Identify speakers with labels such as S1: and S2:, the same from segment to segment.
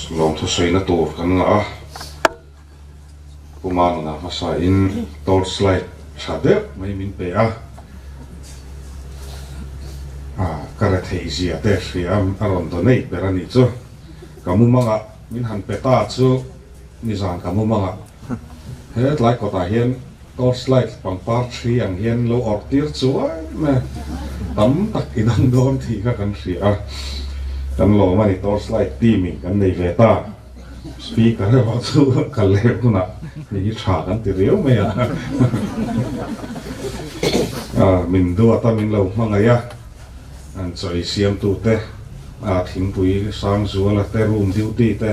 S1: Lawmthu sawina tur kan ngah a, Pu Manuna hmasain torch light tha deuh mai min pe a, ka retheih zia te hria a rawn donate ber a nih chu. Ka mumangah min han pe ta chu nizan ka mumangah he tlai kawtah hian torch light pangpar thi ang hian lo awrh tir chuai mai a, tam tak i dang dawn tih kha kan hria a, kan lawm a ni torch light team in kan nei ve ta. Speaker erawh chu kal leh hunah hei hi tha kan ti riau mai a, min duat a min lo hmangaih a, an chaw ei siamtute thingpui Sangzuala te room duty te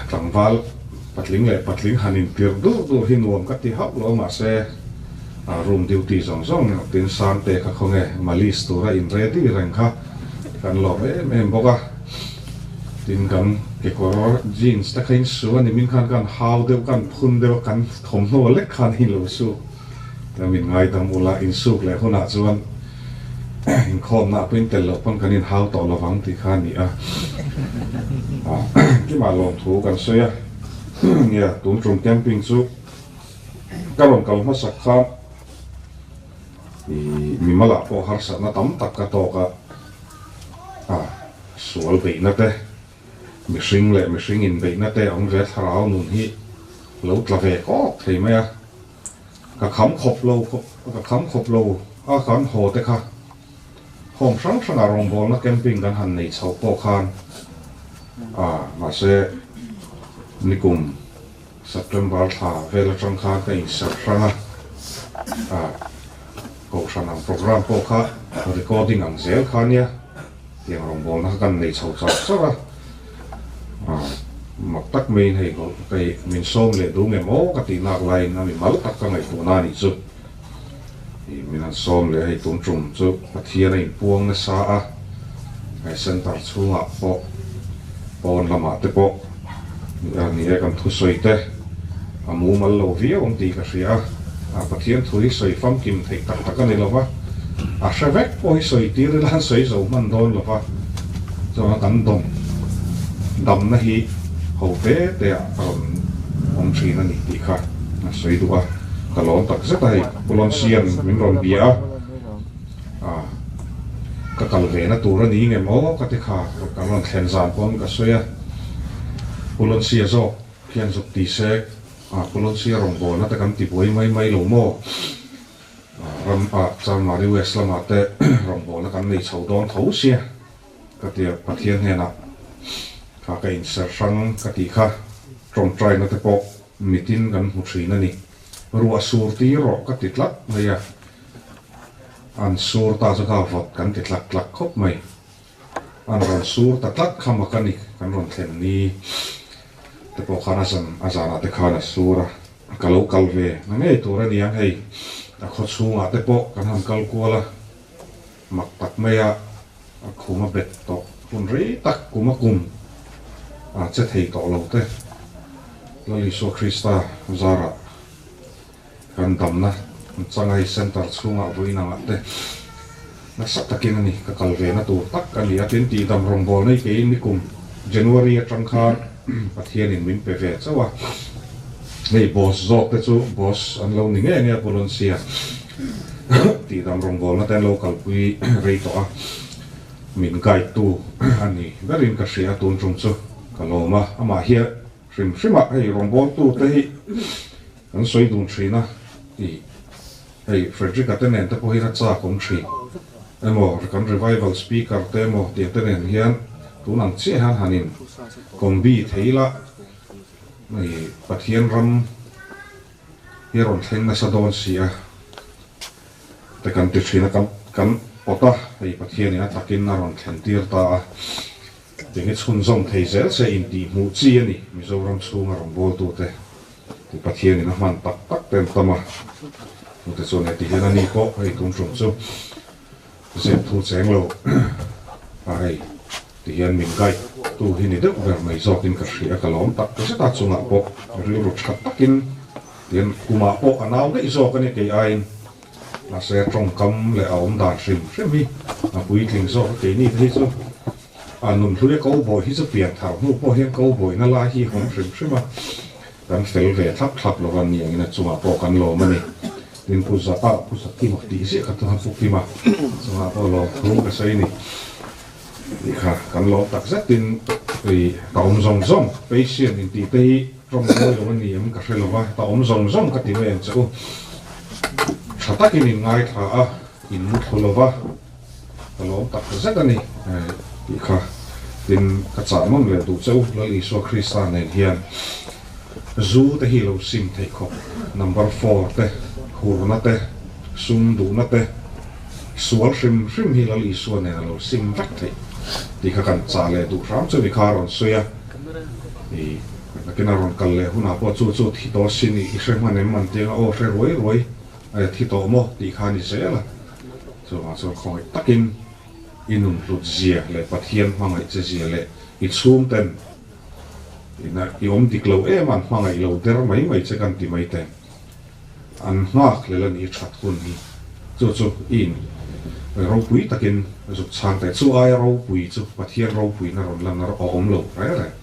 S1: tlangval patling leh patling han intir dur dur hi nuam ka ti hauh lo mahse room duty zawng zawng tin Sangte kha khawnge malis tura in ready reng kha kan lawm em em bawk a. Tin kan kekawr jeans te kha in su a ni min khan kan hau deuh kan phun deuh a kan thawmhnaw lek khan in lo suk ta min ngaidam ula in suk leh hunah chuan inkhawmna ah pawh in tel loh pawn kan in hau tawh lovang tih kha a ni a engkimah lawmthu kan sawi a nia tun tum camping chu ka rawn kal hmasak khan ih mimalah pawh harsatna tam tak ka tawk a. A sual beihna te, mihring leh mihring inbeihna te awm ve thlarau nun hi lo tla ve kawk thei mai a. Ka kham khawp lo khawp, ka kham khawp lo a kan haw te kha home hrang hrangah rawngbawlna camping kan han nei chhoh pawh khan a mahse nikum September thla vel atang khan ka inserh hrang a, a Kohhran ang program pawh kha recording ang zel kha ania, tiang rawngbawlna kha kan nei chho char char a, a mak tak maiin hei hei min sawm leh duh nge maw ka tih nak laiin a mimal tak ka ngaihtuahna a nih chu, ih min han sawm leh hei tun tum chu Pathian a inpuang nasa a, hei center chhungah pawh pawn lamah te pawh ni e kan thusawi te a mumal lo viau ang tih ka hria a, a Pathian thu hi sawi famkim theih tak tak a ni lo va, a hre vek pawh hi sawi tir ila an sawi zo hman dawn lo va, chuan kan dawm damna hi ho te te ah a rawn awm thin a ni tih kha a sawi duh a, ka lawm tak zet a hei Pulonsian min rawn bia a, a ka kal ve na tur a ni nge maw ka ti kha kan rawn thlen zan pawn ka sawi a, Pulonsia zawk hian zuk ti se a Pulonsia rawngbawlna te kan ti buai mai mai lo maw? Ram ah Chanmari West lamah te rawngbawlna kan nei chho dawn tho sia ka ti a, Pathian hnenah kha ka inser hrang ka tih kha tawngtaina te pawh mitin kan hmu thin a ni. Ruah sur tir rawh ka ti tlat mai a, an sur ta chu kha vawt kan ti tlak tlak khawp mai. An rawn sur ta tlat kha mak a ni, kan rawn thlen ni te pawh khan a zan a zanah te khan a sur a, ka lo kal ve na ngei tur a ni ang hei, a khaw chhungah te pawh kan han kal kual a, mak tak mai a, a khum a bet tawh hun rei tak kum a kum a che thei tawh lo te, Lal Isua Krista zarah Kan damna Changai Centre chhungah vawiin angah te nasa takin a ni, ka kal ve na tur tak a ni a, tin tihdam rawngbawlna hi keiin nikum January atang khan Pathianin min pe ve chauh a, hei boss zawk te chu boss an lo ni ngei ngei a Pulonsia tihdam rawngbawlna te an lo kalpui rei tawh a, min guide tu a ni berin ka hria a tun tum chu ka lawm a, amah hian hrim hrimah hei rawngbawltu te hi Kan sawi dun thin a tih hei Frederick-a te nen te pawh hian a chak awm thin emaw kan revival speaker te emaw tih te nen hian tun ang chiah hian han in combi thei ila hei Pathian ram hi a rawn thleng nasa dawn si a te kan ti thin a kan kan pawt a hei Pathianin a takin a rawn thlen tir ta a Tinge chhunzawm thei zel se intih hmuh chi a ni Mizoram chhunga rawngbawltute ti Pathianin a hman tak tak te an tam a, chungte chuan heti hian a ni pawh hei tun tum chu zep thu cheng lo a hei ti hian min guide tu hi ni deuh ber mai zawkin ka hria ka lawm tak zet a chungah pawh rilru tha takin tihian kumah pawh a nau daih zawk a ni kei aiin mahse tawngkam leh a awm dan hrim hrim hi a puitling zawk a keini te hi chu. A nunhluia ko bawi hi chu pian thar hnu pawh hian ko bawihna lai hi hawng hrim hrim a, kan fel ve thlap thlap lo a ni angin a chungah pawh kan lawm a ni. Tin Pu Za ah Pu Zakima tih ziah ka tum a, Pu Kima chungah pawh lawm thu ka sawi a ni. Tih kha kan lawm tak zetin ih ka awm zawng zawng patient intih te hi tawng mawi lo a ni em ka hre lo va, ka awm zawng zawng ka ti mai ang che u. Tha takin in ngaithla a, in mu thlu lo va. Ka lawm tak zet a ni tih kha tin ka chah nawn leh duh che u, Lal Isua Krista nen hian zu te hi lo sim theih khawp, number four te, hurna te, sum duhna te, sual hrim hrim hi Lal Isua nen a lo sim vek theih tih kha kan chah leh duh hram chu ni kha a rawn sawi a, i nakin a rawn kal leh hunah pawh chu chu thi tawh sin i hre hman em an ti anga aw hre ruai ruai a thi tawh maw tih kha a ni zel a. Chuvang chuan khawngaih takin i nun hlut zia leh Pathian hmangaih che zia leh i chhungten ina i awm dik lo em an hmangaih lo der mai mai che kan ti mai teh. An nghak hlel a ni i that hun hi. Chu chu i in ropui takin zuk chhang teh. Chu aia ropui chu Pathian ropuina rawn lan a awm lo reng reng.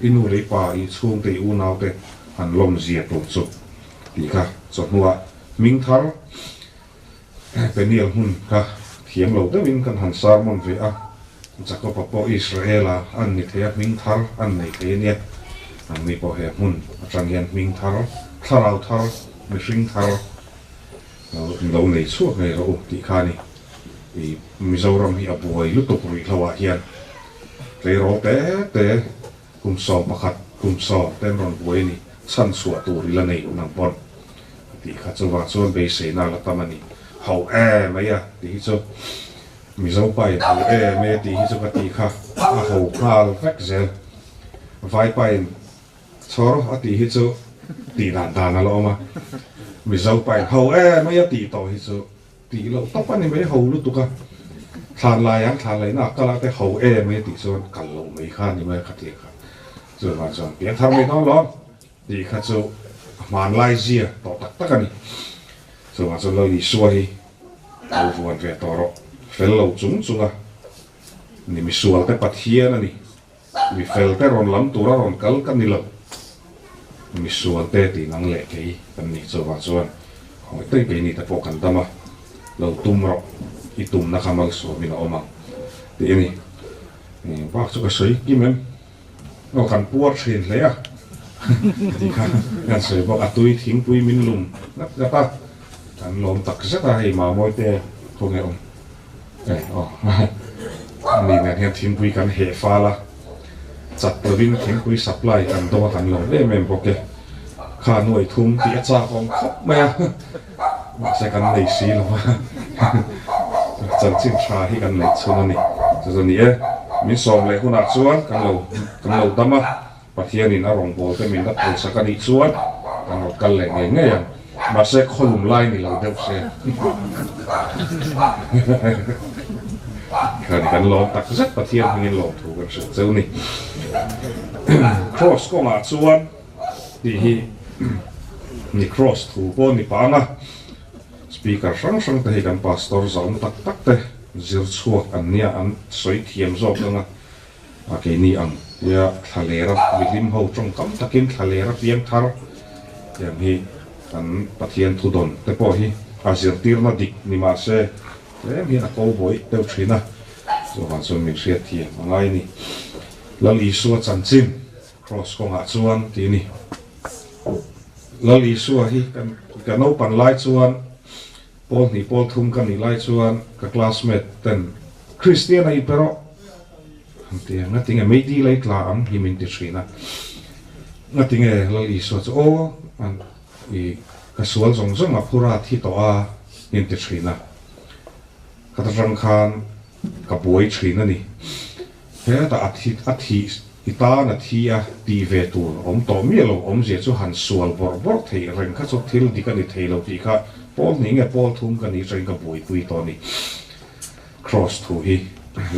S1: I nu leh i pa, i chhungte, i unaute an lawm zia tur chu tih kha chawhnuah hming thar Peniel hmun kha thiam lo deuhin kan han sermon ve a, Jakob-a pawh Israel-a an ni thei a, hming thar an nei thei a nia. Anni pawh he hmun atang hian hming thar, thlarau thar, mihring thar lo nei chhuak ngei rawh u tih kha a ni. I Mizoram hi a buai lutuk ruihhlo ah hian tleirawl te te kum 11, kum 10 te an rawn buai a ni, chhan chhuah tur i la nei nang pawn. Tih kha chuvang chuan beiseina la tam a ni. Ho e mai a tih hi chu Mizo pa in ho e mai a tih hi chu ka tih kha a ho nghal vek zel. Vaipa in chhawr a tih hi chu tih dan dan a la awm a, Mizo pa in ho e mai a tih tawh hi chu tih loh tawp a ni mai ho lutuk a. Thlan lai ang thlan laihna a kal a te ho e mai a tih chuan kal loh mai kha a ni mai a kha tih kha. Chuvang chuan pianthar mai dawn lawm. Tih kha chu a hmanlai zia tawh tak tak a ni. Chuvang chuan Lal Isua hi lo vuan ve tawh rawh. Fel lo chung chung a ni. Misual te Pathian a ni. Mi fel te rawn lam tura rawn kal ka ni lo. Misual te tih nang leh kei kan ni. Chuvang chuan khawngaih takin keini te pawh kan dam a, lo tum rawh. I tumna kha malsawmin a awm ang tih a ni. Bak chu ka sawi kim em? Aw kan puar thin hle a tih kha kan sawi bawk a, tui thingpui min lum ngat ngat a, kan lawm tak zet a, hei Mamawi te khawnge awm e aw ani nen hian thingpui kan heh fal a, chat lovin thingpui supply kan dawng a kan lawm em em bawk e, kha nuai thum tih a chak awm khawp mai a, mahse kan nei si lo va chanchin tha hi kan neih chhun a ni. Chu chu ni e, min sawm leh hunah chuan kan lo kan lo dam a, Pathianin a rawngbâwl te min la phalsak a nih chuan kan rawn kal leh ngei ngei ang. Mahse khawlum lai ni lo deuh se. Khan kan lawm tak zet Pathian hmingin lawmthu kan hrilh cheu ni. Cross kawngah chuan. Tih hi ni cross thu pawh ni pang a, speaker hrang hrang te hi kan pastor zaum tak tak te zir chhuak an nia an sawi thiam zawk ang a, a keini ang tia thlalera mihlim ho tawngkam takin thlalera piang thar tiang hi kan Pathian thu dawn te pawh hi a zirtirna dik ni mahse tlem hian a ko buai deuh thin a, chuvang chuan min hriat thiam a ngai a ni. Lal Isua chanchin. Cross kawngah chuan tih a ni. Lal Isua hi kan ka naupan lai chuan pawl hnih pawl thum ka nih lai chuan ka classmate ten Kristian a i pe rawh an ti a, ngatinge meidil a i tla ang hi min ti thin a, ngatinge Lal Isua chu aw an i ka sual zawng zawng a phur a thi tawh a min ti thin a, ka ta tang khan ka buai thin a ni. Hetah a thi a thih i tan a thi a tih ve tur awm tawh miah lo awmzia chu han sual bawrh bawrh theih reng kha chu thil dik a ni thei lo tih kha pawl hnih nge pawl thum ka nih atangin ka buaipui tawh a ni. Cross thu hi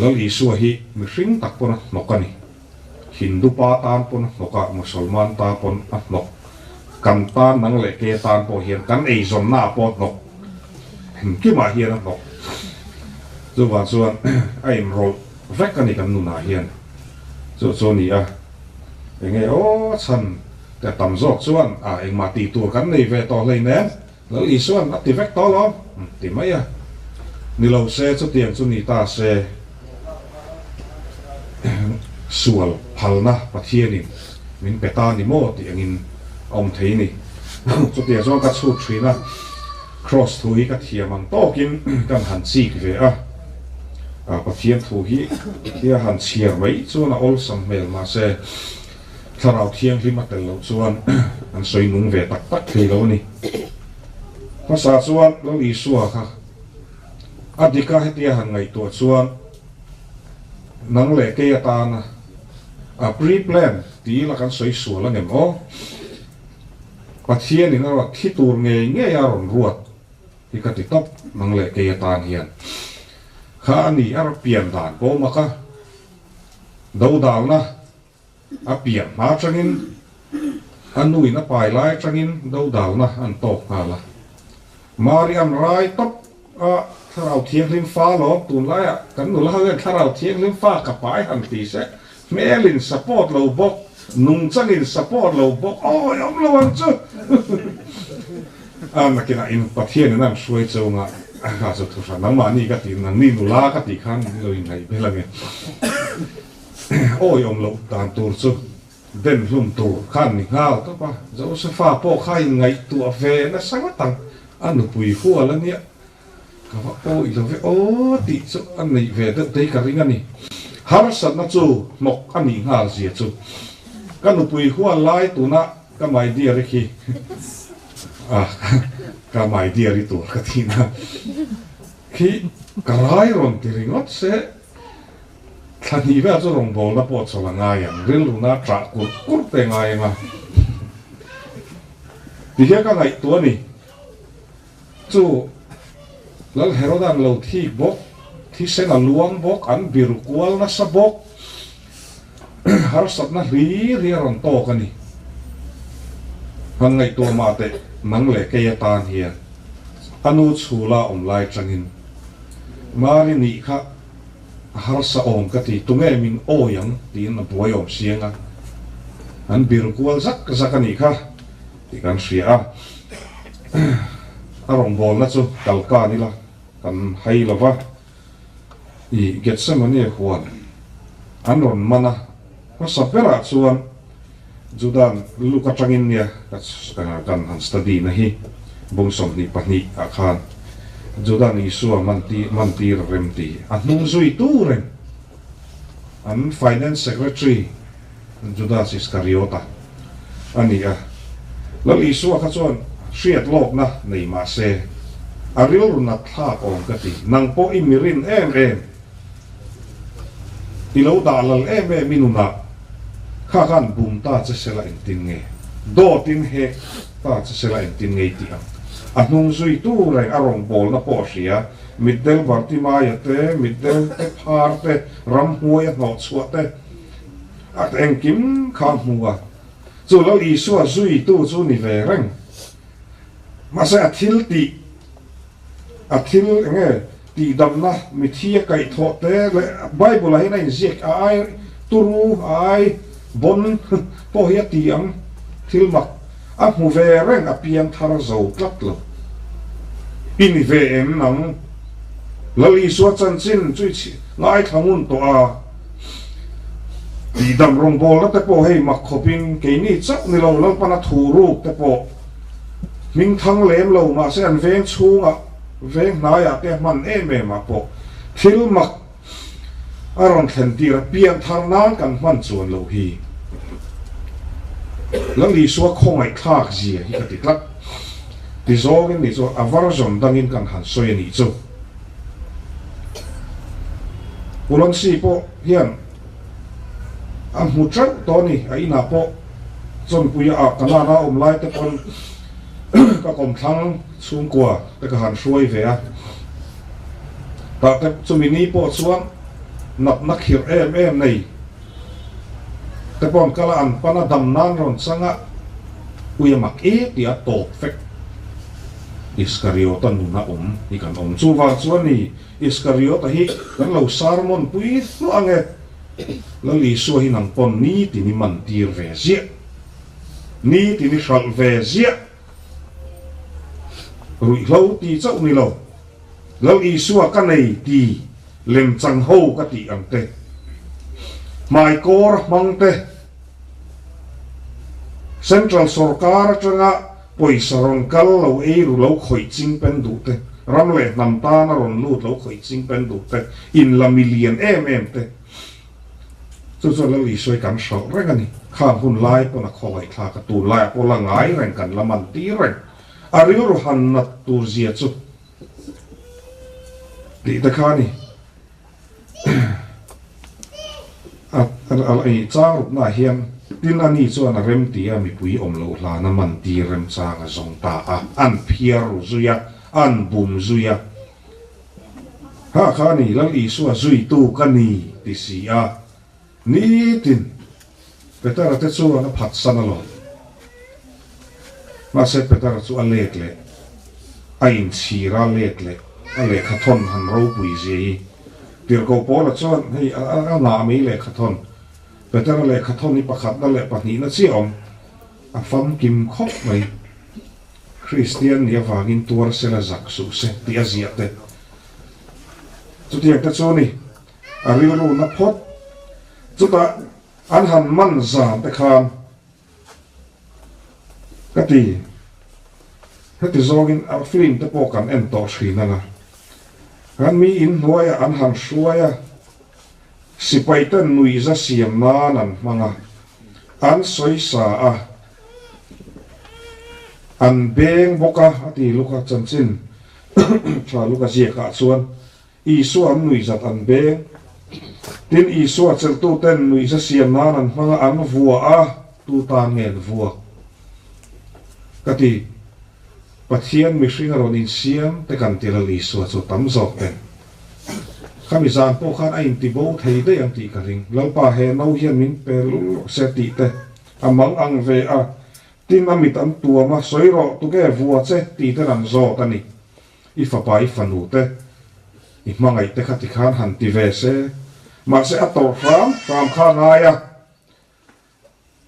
S1: Lal Isua hi mihring tak pawn a hnawk a ni. Hindu pa tan pawn a hnawk a, Musalman ta pawn a hnawk. Kan tan nang leh ke tan pawh hian kan eizawnna ah pawh a hnawk. Engkimah hian a hnawk. Chuvang chuan a inrawlh. vek a ni kan nunah hian. Chu chu a ni a, enge aw chhan te tam zawk chuan a engmah tih tur kan nei ve tawh hleinem, Lal Isuan a ti vek tawh alawm ti mai a. Ni lo se chutiang chu ni ta se sual phalna Pathianin min pe ta ni maw tih angin a awm thei ni. Chutiang chuan ka chhut thin a, Kraws thu hi ka thiam ang tawkin kan han chik ve a, Pathian thu hi hi a han chhiar mai chuan a awlsam hmel mahse Thlarau Thianghlim a tel loh chuan an sawi nung ve tak tak thei lo a ni. Hmasa chuan Lal Isua kha a dik a, hetia han ngaihtuah chuan nang leh kei atana a pre-plan ti ila kan sawi sual angem aw? Pathianin a rawn thi tur ngei ngei a rawn ruat hi ka ti tawp nang leh kei atan hian kha a ni a pian dan pawh mak a dodalna a pian hma atangin a nuin a pai lai atangin dodalna an tawk nghal a Mari an rai tawp a Thlarau Thianghlim fa lawm tunlaiah kan nula ho hian Thlarau Thianghlim fa ka pai han ti se Hmelin support lo bawk, nungchangin support lo bawk, awi awm lo ang chu. A nakinah in Pathianin an hruai chunga kha chu thu hran nangmahni ka tih nangni nula ka tih khan min lo ingaih bel ange. Awi awm loh dan tur chu den hlum tur khan ni nghal tawp a, Josefa pawh kha inngaihtuah ve nasa ngawt ang, a nupui hual a nia. Ka va awih lo ve aw tih chu a neih ve deuh te hi ka ring a ni. Harsatna chu hnawk a nih nghal zia chu ka nupui hual lai tuna ka my dear i khi ah ka my dear i tur ka tihna khi ka rai rawn ti ringawt se thla hnih vel chu rawngbawlna pawh chawlh a ngai ang rilruna ṭah kurh kurh te ngai ang a ti hian ka ngaihtuah a ni. Chu Lal Heroda'n lo thik bawk, thisen a luang bawk, an biru kual nasa bawk, harsatna hlir hi a rawn tawk a ni. Han ngaihtuah mah teh, nang leh kei atan hian a nu chhula awm lai tangin Mari nih kha a harsa awm ka ti, tunge min awi ang tiin a buai awm siang a, an biru kual zak zak a nih kha. Tih kan hria a, a rawngbawlna chu kalkan ila kan hai lo va, i Gethsemane huan an rawn man a, hmasa berah chuan Judan Luke atangin nia kan han study na hi bung 22 ah khan Judan Isua man tir a rem ti a hnung zui tu reng an finance secretary Judas Iskariota a ni a. Lal Isua kha chuan hriat lawkna nei mah se, a rilru nat thlak awm ka ti. Nang pawh i mi rin em em, i lo dah lal em em i nunah kha khan bum ta che sela engtin nge? Dawtin hek ta che sela engtin nge i tih ang? A hnung zui tu reng a rawngbawlna pawh a hria, mitdel Bartimaia te, mitdel te phar te, ramhnuai a hnawhchhuah te, A engkim kha hmu a, chu Lal Isua zuitu chu ni ve reng. Mahse a thil tih, a thil eng nge tihdamna mithi a kaihthawh te leh Bible ah hian a inziak a ai turu, a ai bon pawh hi a ti ang thil mak a hmu ve reng a piang thar zo tlat lo. I ni ve em nang? Lal Isua chanchin chu i ngaithla ngun tawh a. Tihdam rawngbawlna te pawh hei mak khawpin keini chauh ni lo Lalpana thu ruk te pawh hming thang lem lo mahse an veng chhungah veng hnaiah te hman em em ah pawh thil mak a rawn thlen tir a pian thar nan kan hman chuan loh hi Lal Isua khawngaihthlak zia hi ka ti tlat ti zawngin nih chu a version dangin kan han sawi a nih chu. Ulansi pawh hian a hmu teuh tawh a ni, a inah pawh Chawnpuia ah Kanan a awm lai te pawn ka kawmthlang chhungkua te ka han hruai ve a, tah te chumi ni pawh chuan natna khirh em em nei te pawn kal a an pan a dam nan rawn chang a, ui a mak e tih a tawp vek. Iskariota nuna awm hi kan awm. Chuvang chuan ni Iskariota hi kan lo sermon pui hluah ange. Lal Isua hi nang pawn nitin i man tir ve ziah. Nitin i hralh ve ziah. Ruihhlo ti chauh ni lo. Lal Isua ka nei ti lemchang ho ka tih ang te. Hmaikawr hmang te. Central sorkar atanga pawisa rawn kal lo ei ru lo khawih ching pen duh te, ram leh hnam tana rawn lut lo khawih ching pen duh te, in la milian em em te. Chu chuan Lal Isua hi kan hralh reng a ni. Khang hun lai pawn a khawngaih thlak a, tun laiah pawh la ngai reng kan la man tir reng. A rilru han nat tur zia chu tih te kha a ni. A i chang ruknaah hian tin a ni chuan a rem ti a mipui awm loh hlana man tir remchang a zawng ta a, an phiar ru zui a, an bum zui a. Ha kha ni Lal Isua zuitu ka ni ti si a, nitin Petera te chuan a phatsan alawm. Mahse Petera chu a let leh, a inchhir a let leh, a lehkha thawn han ropui zia hi. Tirhkoh Paula chuan hei a ngah mai lehkha thawn, Petera lehkha thawn hi pakhatna leh pahnihna chiah awm, a famkim khawp mai. Kristian nih avangin tuar sela zak suh se tih a ziah te. Chutiang te chu ni, a rilru na phawt. Chutah an han man zan te khan ka ti. Heti zawngin a film te pawh kan en tawh thin anga. Kan mi in hnuaiah an han hruai a, sipai ten nuihza siam nan an hmang a, an sawisa a, an beng bawk a, a ti Luka chanchin tha Luka ziakah chuan. Isua an nuihzat an beng. Tin, Isua chelhtuten nuihza siam nan an hmang a, an vua a, tu tan nge an vuak? Ka ti, Pathian mihring a rawn insiam te kan ti lal Isua chu tam zawk ten. Khami zan pawh khan a inti bo thei daih ang tih ka ring. Lalpa he no hian min pe lul se tih te a mang ang ve a, tin a mit an tuam a, sawi rawh tuge vua che tih ten an zawt a ni. I fapa i fanu te i hmangaih te kha tikhan han ti ve se, mahse a tawrh hram hram kha a ngai a,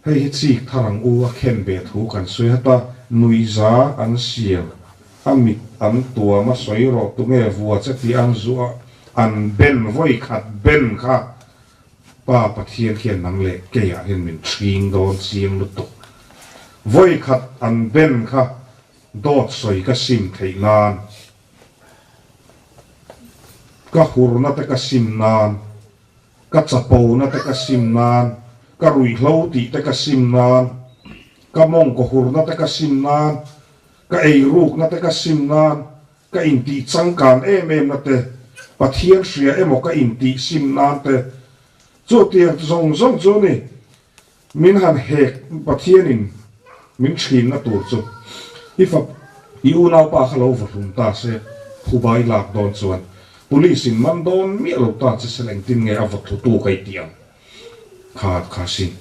S1: hei hi chik thar ang u a khen ve thu kan sawi hat a, nuihza an siam, a mit an tuam a sawi rawh tunge vua che tih an zuah an ben vawi khat ben kha Pa Pathian khian nang leh keiah hian min ṭhing dawn chiang lutuk, vawi khat an ben kha Dawt sawi ka sim theih nan, ka hurna te ka sim nan, ka chapona te ka sim nan, ka ruihhlo tih te ka sim nan, ka mawngkaw hurna te ka sim nan, ka eirukna te ka sim nan, ka intih changkan em em na te, Pathian hria emaw ka intih sim nan te, chutiang zawng zawng chu ni. Min han hek Pathianin min thinna tur chu i fap i unaupa kha lo va hlum ta se, phuba i lak dawn chuan Police in man dawn miah lo ta che sel engtin nge a va thutu ka i tih ang kha kha sin.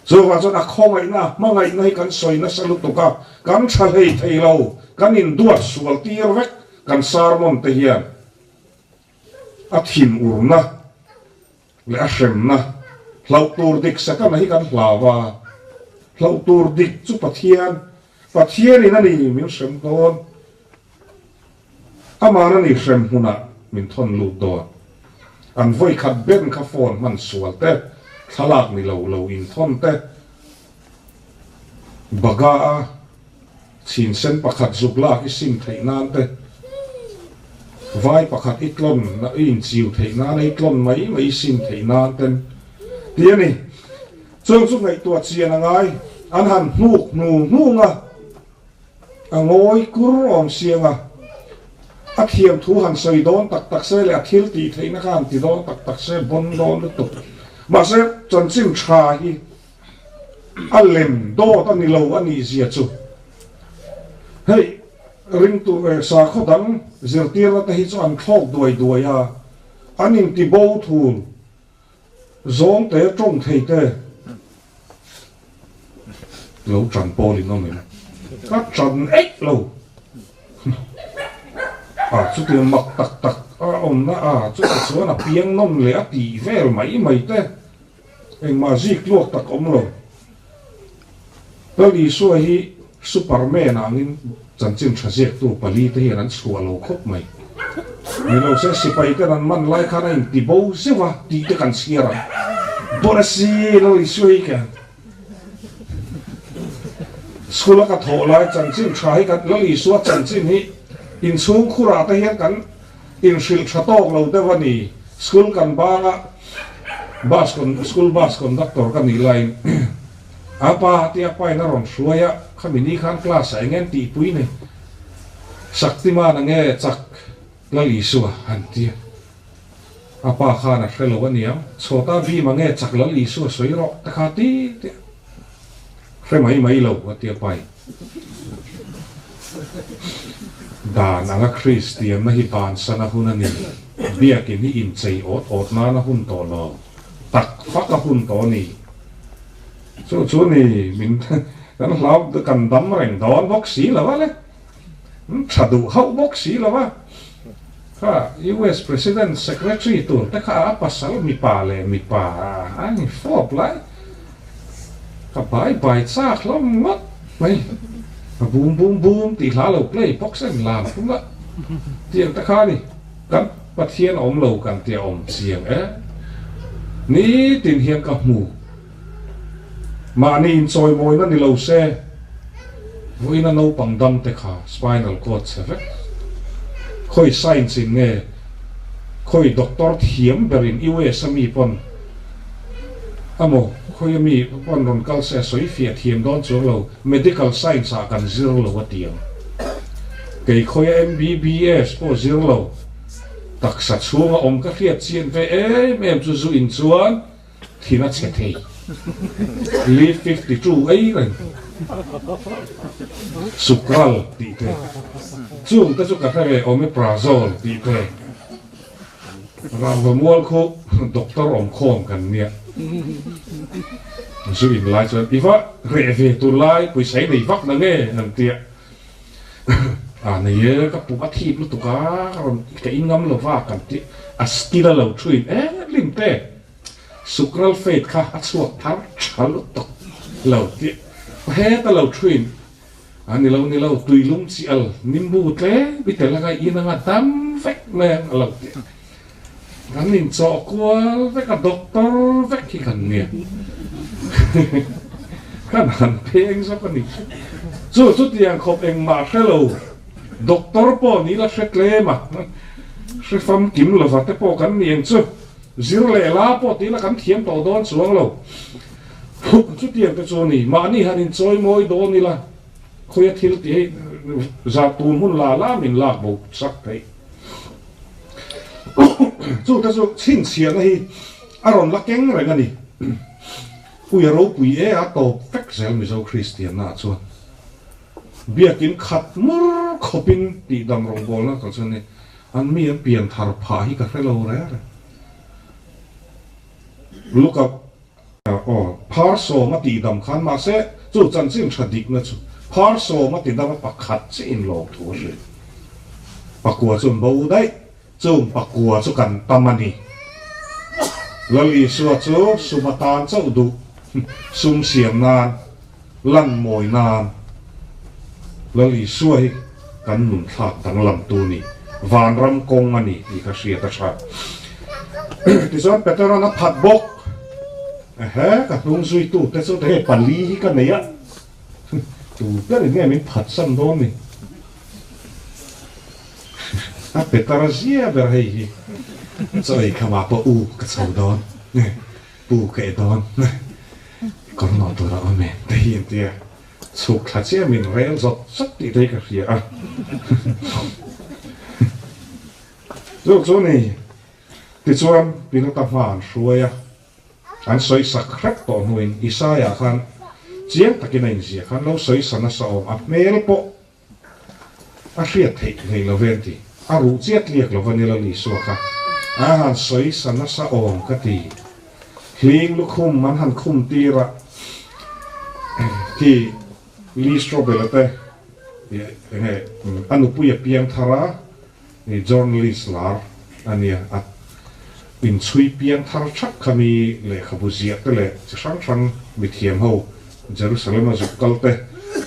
S1: Chuvang chuan a khawngaihna hmangaihna hi kan sawi nasa lutuk a, kan tha hlei thei lo, kan induat sual tir vek kan sermon te hian a thinurna leh a hremna hlauh tur dik Setana hi kan hlau a, hlauh tur dik chu Pathian, Pathianin a ni min hrem dawn, Aman a ni hrem hmunah min thawn lut dawn. An vawi khat ben kha phone hman sual te, thlalak ni lo lo inthawn te, baga a Chhin sen pakhat zuk lak i sim theih nan te, vai pakhat i tlawn i inchiu theih nan a i tlawn mai mai i sim theih nan ten ti a ni. Chung chu ngaihtuah chian a ngai, an han hnuk hnu hnung a, a ngawi kur awm siang a, a thiam thu han sawi dawn tak tak se leh a thil tih theihna kha han ti dawn tak tak se bawn dawn lutuk. Mahse chanchin tha hi A lem dawt a ni lo a nih zia chu hei ringtu sakhaw dang zirtirna te hi chu an thlawk duai duai a, an inti bo thul zawng te tawng thei te lo tan pawl in awm em? Ka tan eih lo. A chutiang mak tak tak a awmna a chutah chuan a piang nawm leh a tih vel mai mai te engmah zik tluak tak awm lo. Lal Isua hi Superman angin chanchin tha ziaktu pali te hian an chhuah lo khawp mai. Ni lo se sipai ten an man lai khan a inti bo zeuh a tih te kan chhiar ang. Bawrhsi Lal Isua hi ka School a ka thawh lai chanchin tha hi kan Lal Isua chanchin hi inchhung khurah te hian kan inhrilh tha tawk lo deuh a ni. School kan bang a bus school bus conductor ka nih laiin a pa tia pain a rawn hruai a, khami ni khan class ah eng nge an tihpui nei Shaktiman a nge chak Lal Isua an tia. A pa khan a hre lo a niang, chhuata bim a nge chak Lal Isua sawi rawh te kha ti tia hre mai mai lo a tia pai. Dan anga Kristianna hi bansan a hun a ni, biakin hi inchei awt awt nan a hun tawh lo, tak fak a hun tawh a ni. Chu chu ni min kan hlau kan dam reng dawn bawk si lo a le. Tha duh hauh bawk si lo a, kha US President Secretary tur te kha a pasal mipa leh mipa a ni fawp lai, ka bai bai chak hlawm ngawt mai, a boom boom boom tih hla lo play bawk sen lam thung a, tiang te kha ni kan Pathian awm lo kan tia awm chiang e, nitin hian ka hmu. Mahni inchawimawina ni lo se, vawiina naupang dam te kha spinal cord chhe vek. Khawi science in nge, khawi doctor thiam berin US a mi pawn emaw khawi a mi pawn rawn kal se a sawi fiah thiam dawn chuang lo, medical science ah kan zir lo a ti ang. Kei khawi a MBBS pawh zir lo, taksa chhunga awm ka hriat chian ve em em chu zu in chuan, Thin a chhe thei. Leaf 52 ei reng. Sukral tih te. Chung te chu ka hre ve Omeprazole tih te. Rangva mual khu doctor awm khawm kan nia. Zu in lai chuan i va reh ve tur lai pawisa i nei vak na nge an tia. A nei e ka pum a thip lutuk a ka rawn ka in ngam lova kan ti a skill a lo thuin e lim te. Sucralfate kha a chhuak thar tha lutuk lo tih heta lo thuin a ni lo ni lo tuilum chi al nimbu tlem i tel anga in anga dam vek mai ang a lo ti kan inchawh kual vek a doctor vek hi kan nia kan han pheng zawk a ni chu chutiang khawp engmah hre lo doctor pawh ni la hre tlem a hre famkim lova te pawh kan ni ang chu. Zir leh la pawh tih la kan thiam tawh dawn chuang lo. Chutiang te chu a ni. Mahni han inchawi mawi dawn ila, khawia thil tih hei zah tun hun la la min lak bo sak theih. Chu te chu chhinchhiahna hi a rawn la keng reng a ni. Puia ropui e a tawp vek zel Mizo Kristianna ah chuan. Biakin khat mur khawpin tihdam rawngbawlna kal chuan ni. An mi an pian thar phah hi ka hre lo reng reng. Look up. Aw, phar sawm a tihdam khan mahse chu chanchin tha dikna chu phar sawm a tidam a pakhat chiah in lawm thu a hrilh. Pakua chu an bo daih, chung pakua chu kan tam a ni. Lal Isua chu sum atan chauh duh, sum siam nan lan mawi nan Lal Isua hi kan nun thlak danglam tu ni, vanram kawng a ni tih kha hriat a tha. Tichuan Peteran a phat bawk, Ehe, ka hnung zuitu te chu hei pali hi ka nei a, tu berin nge min phatsan dawn ni? A Petera zia ber hei hi, chaw ei khamah pawh u ka chho dawn. Pu ka e dawn kawr nawh tur a awm e te hi an ti a, chhuk thla chiah min rel zawt zawt tih te hi ka hria a. Chu chu ni tichuan Pilata hma an hruai a, an sawi sak hrep tawh hnuin Isaia khan chiang takin a inziah khan lo sawi sa nasa awm a hmel pawh A hriat theih hlei lo ve an ti. A ruh chiat liak lo va ni Lal Isua kha. A han sawi sa nasa awm ka ti. Hling lukhum an han khum tir a, khi Lee Strobel-a te enge a nupui a piang thar a. Journalist lar a nia, a inchhui piang thar thak kha mi lehkhabu ziah te leh chi hrang hrang mithiam ho Jerusalem a zuk kal te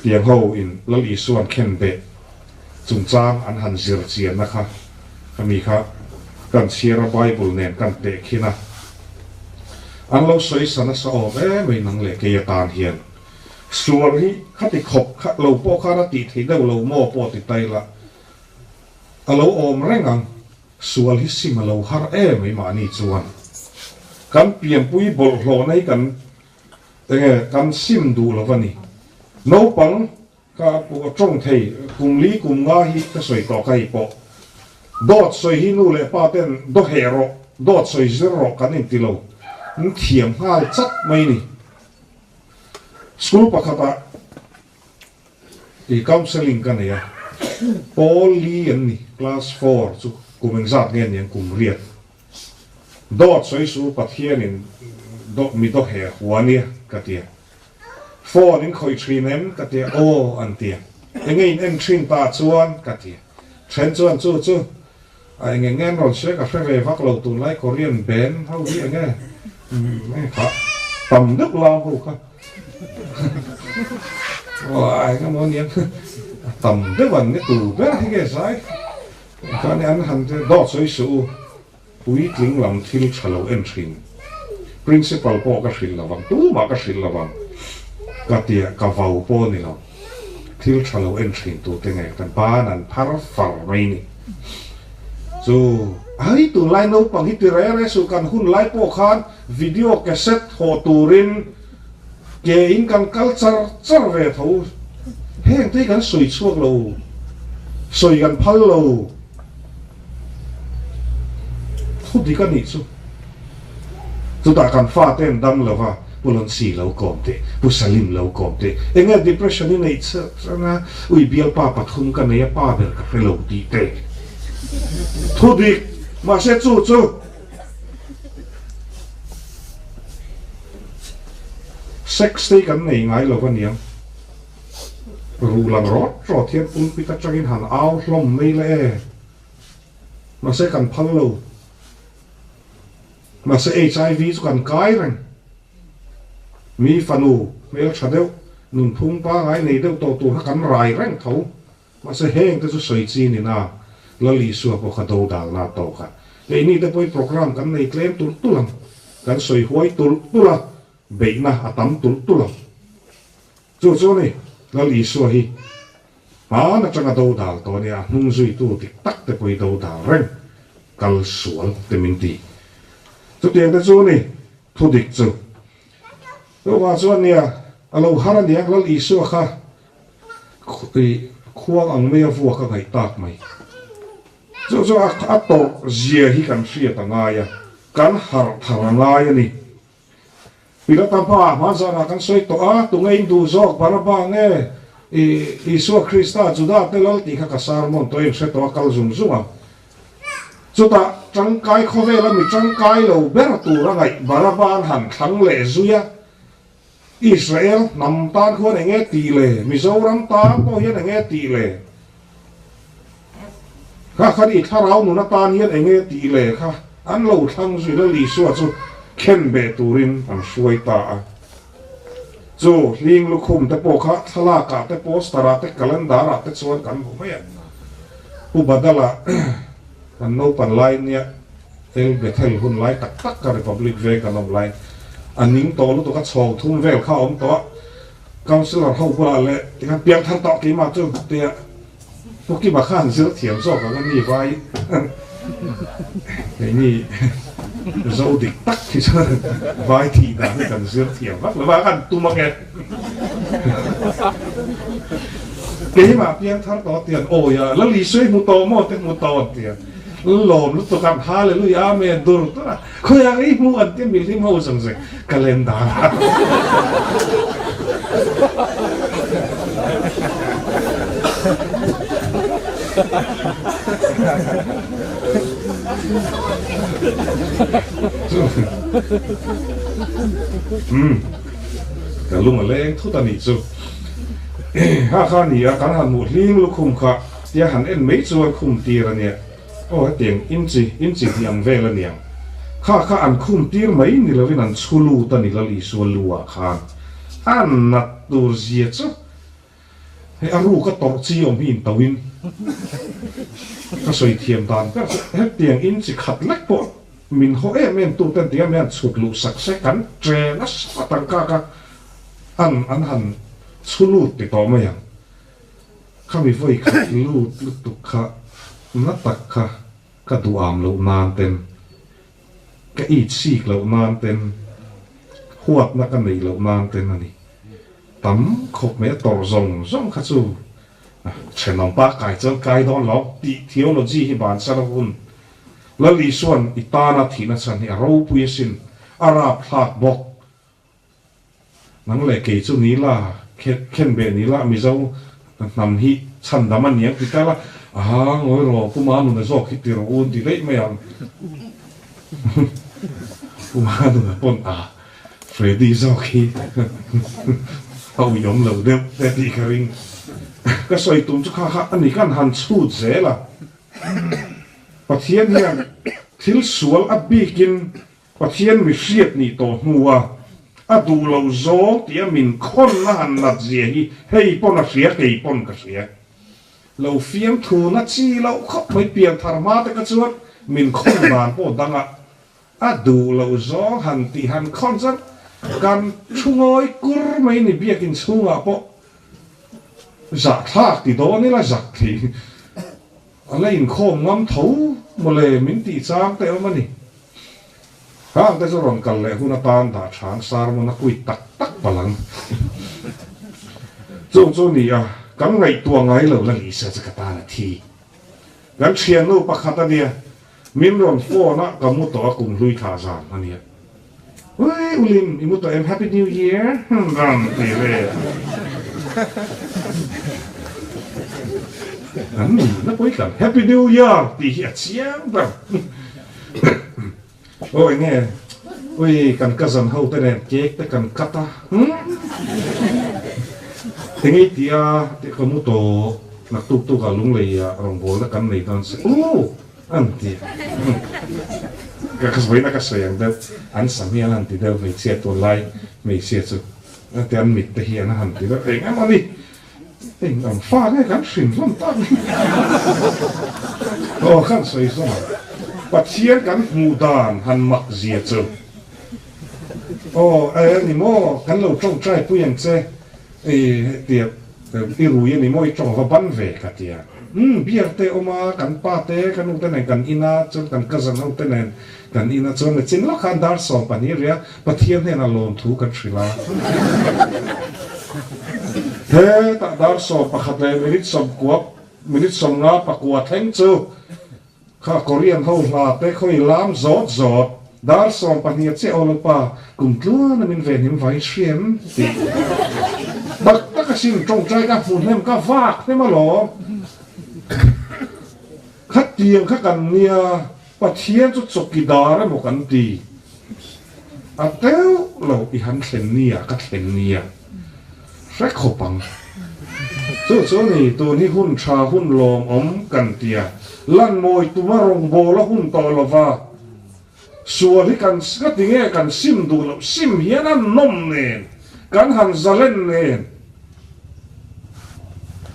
S1: tiang ho in Lal Isua'n khen beh chungchang an han zir chianna kha khami kha kan chhiar a Bible nen kan teh khin a, an lo sawi sa nasa awm em mai nang leh kei atan hian sual hi khati khawp kha lo pawh khan a tih theih deuh lo maw pawh ti ta ila. A lo awm reng ang, sual hi sim a lo har em mai mahni chuan. Kan pianpui bawlhhlawhna hi kan enge kan sim duh lo va ni. Naupang ka tawng thei kum li kum nga hi ka sawi tawh ka hei pawh. Dawt sawi hi nu leh pa ten daw heh rawh, dawt sawi zir rawh kan inti lo. An thiam nghal chat mai ni. School pakhatah. I counselling ka nei a, Paul Lee an ni, class four chu kum engzat nge niang kum riat. Dawt sawi su Pathianin dawt mi daw he hua nia ka tia. Phone in khawih thin em ka tia, aw an tia. Enge in en thin ta chuan ka tia. Then chuan chu chu a enge nge an rawn sawi ka hre ve vak lo tunlai Korean band ho hi enge kha tam deuh lam ho kha. Aw a eng emaw aniang a tam deuh an ni tur ber hi nge zai khan an han dawt sawi suh u puitling lam thil tha lo en thin principal pawh ka hrilh lovang tumah ka hrilh lovang ka tia ka vau pawh ni lo thil tha lo en thin tur te nge kan ban an phar far mai ni chu ai tunlai naupang hi ti re re suh kan hun lai pawh khan Video cassette haw turin ke in kan kal char char ve tho. Heng te hi kan sawi chhuak lo, sawi kan phal lo. Thu dik a nih chu. Chutah kan fa te an dam lo va, Pu Lonsi lo kawm teh, Pu Salim lo kawm teh. Enge depression i neih chhiat chang a, ui bialpa pathum ka nei a, pa ber ka hre lo tih te. Thu dik, mahse chu chu. Sex te hi kan nei ngai lo aniang. Ruh lang rawt rawt hian pulpit atangin han au hlawm mai la e. Mahse kan phal lo. Mahse HIV chu kan kai reng. Mi fanu hmeltha deuh, nunphung pangai nei deuh tawh tur kha kan rai reng tho. Mahse heng te chu sawi chi ni na, Lal Isua pawh kha do dal na tawk a. Keini te pawhin program kan nei tlem tulh tulh ang, kan sawi huai tulh tulh a, beihna a tam tulh tulh ang. Chu chu a ni, Lal Isua hi hmaan atanga do dal tawh a nia, a hnung zuitu dik tak te pawh hi do dal reng, kal sual te min ti. Chutiang te chu a ni, thu dik chu. Chuvang chuan nia, a lo har a niang Lal Isua kha Khuang ang mai a vuak a ngaih tak mai. Chu chu a tawrh zia hi kan hriat a ngai a, kan harh thar a ngai a ni. Pilata hmaah hmanzanah kan sawi tawh a, tunge in duh zawk Baraba nge Isua Krista Juda te lal tih kha ka sermon tawh a in hre tawh a kal zung zung ang. Chutah tangkai khawvela mi tangkai lo ber tur a ngaih Baraba'n han thlang leh zui a, Israel hnam tan khuan eng nge tih le? Mizoram tan pawh hian eng nge tih le? Kha khan i thlarau nun atan hian eng nge tih le kha an lo thlang zui Lal Isua chu khen beh turin an hruai ta a. Chu hling lukhum te pawh kha thlalak ah te poster ah te calendar ah te chuan kan hmu mai a. Pu Badala kan naupan lai nia. El Bethel hun lai tak tak ka Republic veng kan awm lai a ning tawh lutuk a chhawng thum vel kha a awm tawh a, Councillor ho bulah leh tikhan piang thar tawh keimah chu tia Pu Kima khan zir thiam zawk ang a ni vai keini zo dik tak hi chuan vai thih dan hi kan zir thiam vak lo va kan tum ang e keimah piang thar tawh tian awi a Lali sawi hmu tawh maw te hmu tawh an tia. Lawm lutuk ang Hallelujah Amen dur dur a khawiah i hmuh an tia mihlim ho zawng zawng calendar a Umm ka lung a leng thut a nih chu ha kha ni a kan han hmuh hling lukhum kha tia han en mai chuan khum tir a nia. Aw hetiang inchi inchi hnih ang vel a niang. Kha kha an khum tir mai ni lovin an chhu lut a ni Lal Isua lu ah khan. A nat tur zia chu hei a ruk a tawrh chi awm hi in to in ka sawi thiam dan ber chu hetiang inchi khat lek pawh min haw em em tu ten tiang hian chhut luh sak se kan che nasa tangka kha an an han chhu lut ti tawh mai ang. Khami vawi khat lut lutuk kha na tak kha ka duham loh nan ten, ka it sik loh nan ten, huatna ka neih loh nan ten a ni. Tam khawp mai a tawrh zawng zawng kha chu thenawm pa kai chuan kai dawn lo tih theology hi bansan a hun. Lal Isua'n i tana thihna chhan hi a ropui asin, a rapthlak bawk. Nang leh kei chu ni la, khen beh ni la, Mizo hnam hi chhan dam a niang ti ta la, aha ngawi rawh Pu Manuna zawk hi ti rawh u an ti daih mai ang. Pu Manuna pawn a Freddy zawk hi a uiawm lo deuh te tih ka ring. Ka sawi tum chu kha kha a ni kan han chhut zel a. Pathian hian thil sual a bikin Pathian mi hriat nih tawh hnua a duh lo zawng tia min khawn a han nat zia hi hei pawn a hria kei pawn ka hria. Lo fiamthu na chi loh khawp mai pian thar hma te kha chuan min khawn dan pawh dang a a duh lo zawng han tih han khawn chuan kan thu ngawi kur mai ni biakin chhungah pawh zahthlak ti dawn ila zak thei A la inkhawm ngam tho mawle min tih chang te awm a ni. Hang te chu rawn kal leh hun atan dah chang sermon a kuit tak tak palh ang. Chung chu ni a, kan ngaihtuah ngai lo la Lisa chu ka tan a thi. Kan thiannu pakhat a nia, min rawn phone a ka mu tawh a kum hlui thla zan a nia. Ui Ulim, i mu tawh em? Happy New Year! Rawn ti ve. An ni na pawi tlan. Happy New Year tih hi a chiang ber. Aw enge ui kan cousin ho te nen cake te kan cut a. Enge i tih a tih ka mu tawh. Naktuk tuk ah lunglei ah rawngbawlna kan nei dawn se. Ooh! An ti. Ka ka vawiin a ka sawi ang deuh, an sam hi an han ti deuh hmeichhia tunlai hmeichhia chu te an mit te hi an han ti deuh eng emaw ni. Eng ang fa nge kan hrin hlawm tak ni. Aw kan sawi zawm ang. Pathian kan hmuh dan han mak zia chu. Aw e ni maw kan lo tawngtai pui ang che e tia i rui a ni maw i tawng va ban ve ka tia. Umm beer te awm a kan pa te ka nu te nen kan in a chuan kan cousin ho te nen kan in a chuan nichin lawk khan dar 12 ria Pathian hnenah lawmthu kan hrilh a. Hetah dar 11 leh minute 90 minute 50 pakua thleng chu Kha Korean ho hla te khawi lam zawt zawt dar 12 a chiah aw Lalpa kum tluan a min ven him vai hriam tih tak tak asin tawngtai ka hmu hnem ka vak hnem alawm khatiang kha kan nia Pathian chu chawkidar emaw kan ti a deuh lo i han thlen nia ka thlen nia. Hre khawp ang. Chu chu a ni, tun hi hun tha hun lawmawm kan ti a, lan mawi tuma rawngbâwl a hun tawh lo va, sual hi kan ka ti nge kan sim duh loh, sim hian a nawm nen, kan han zalen nen,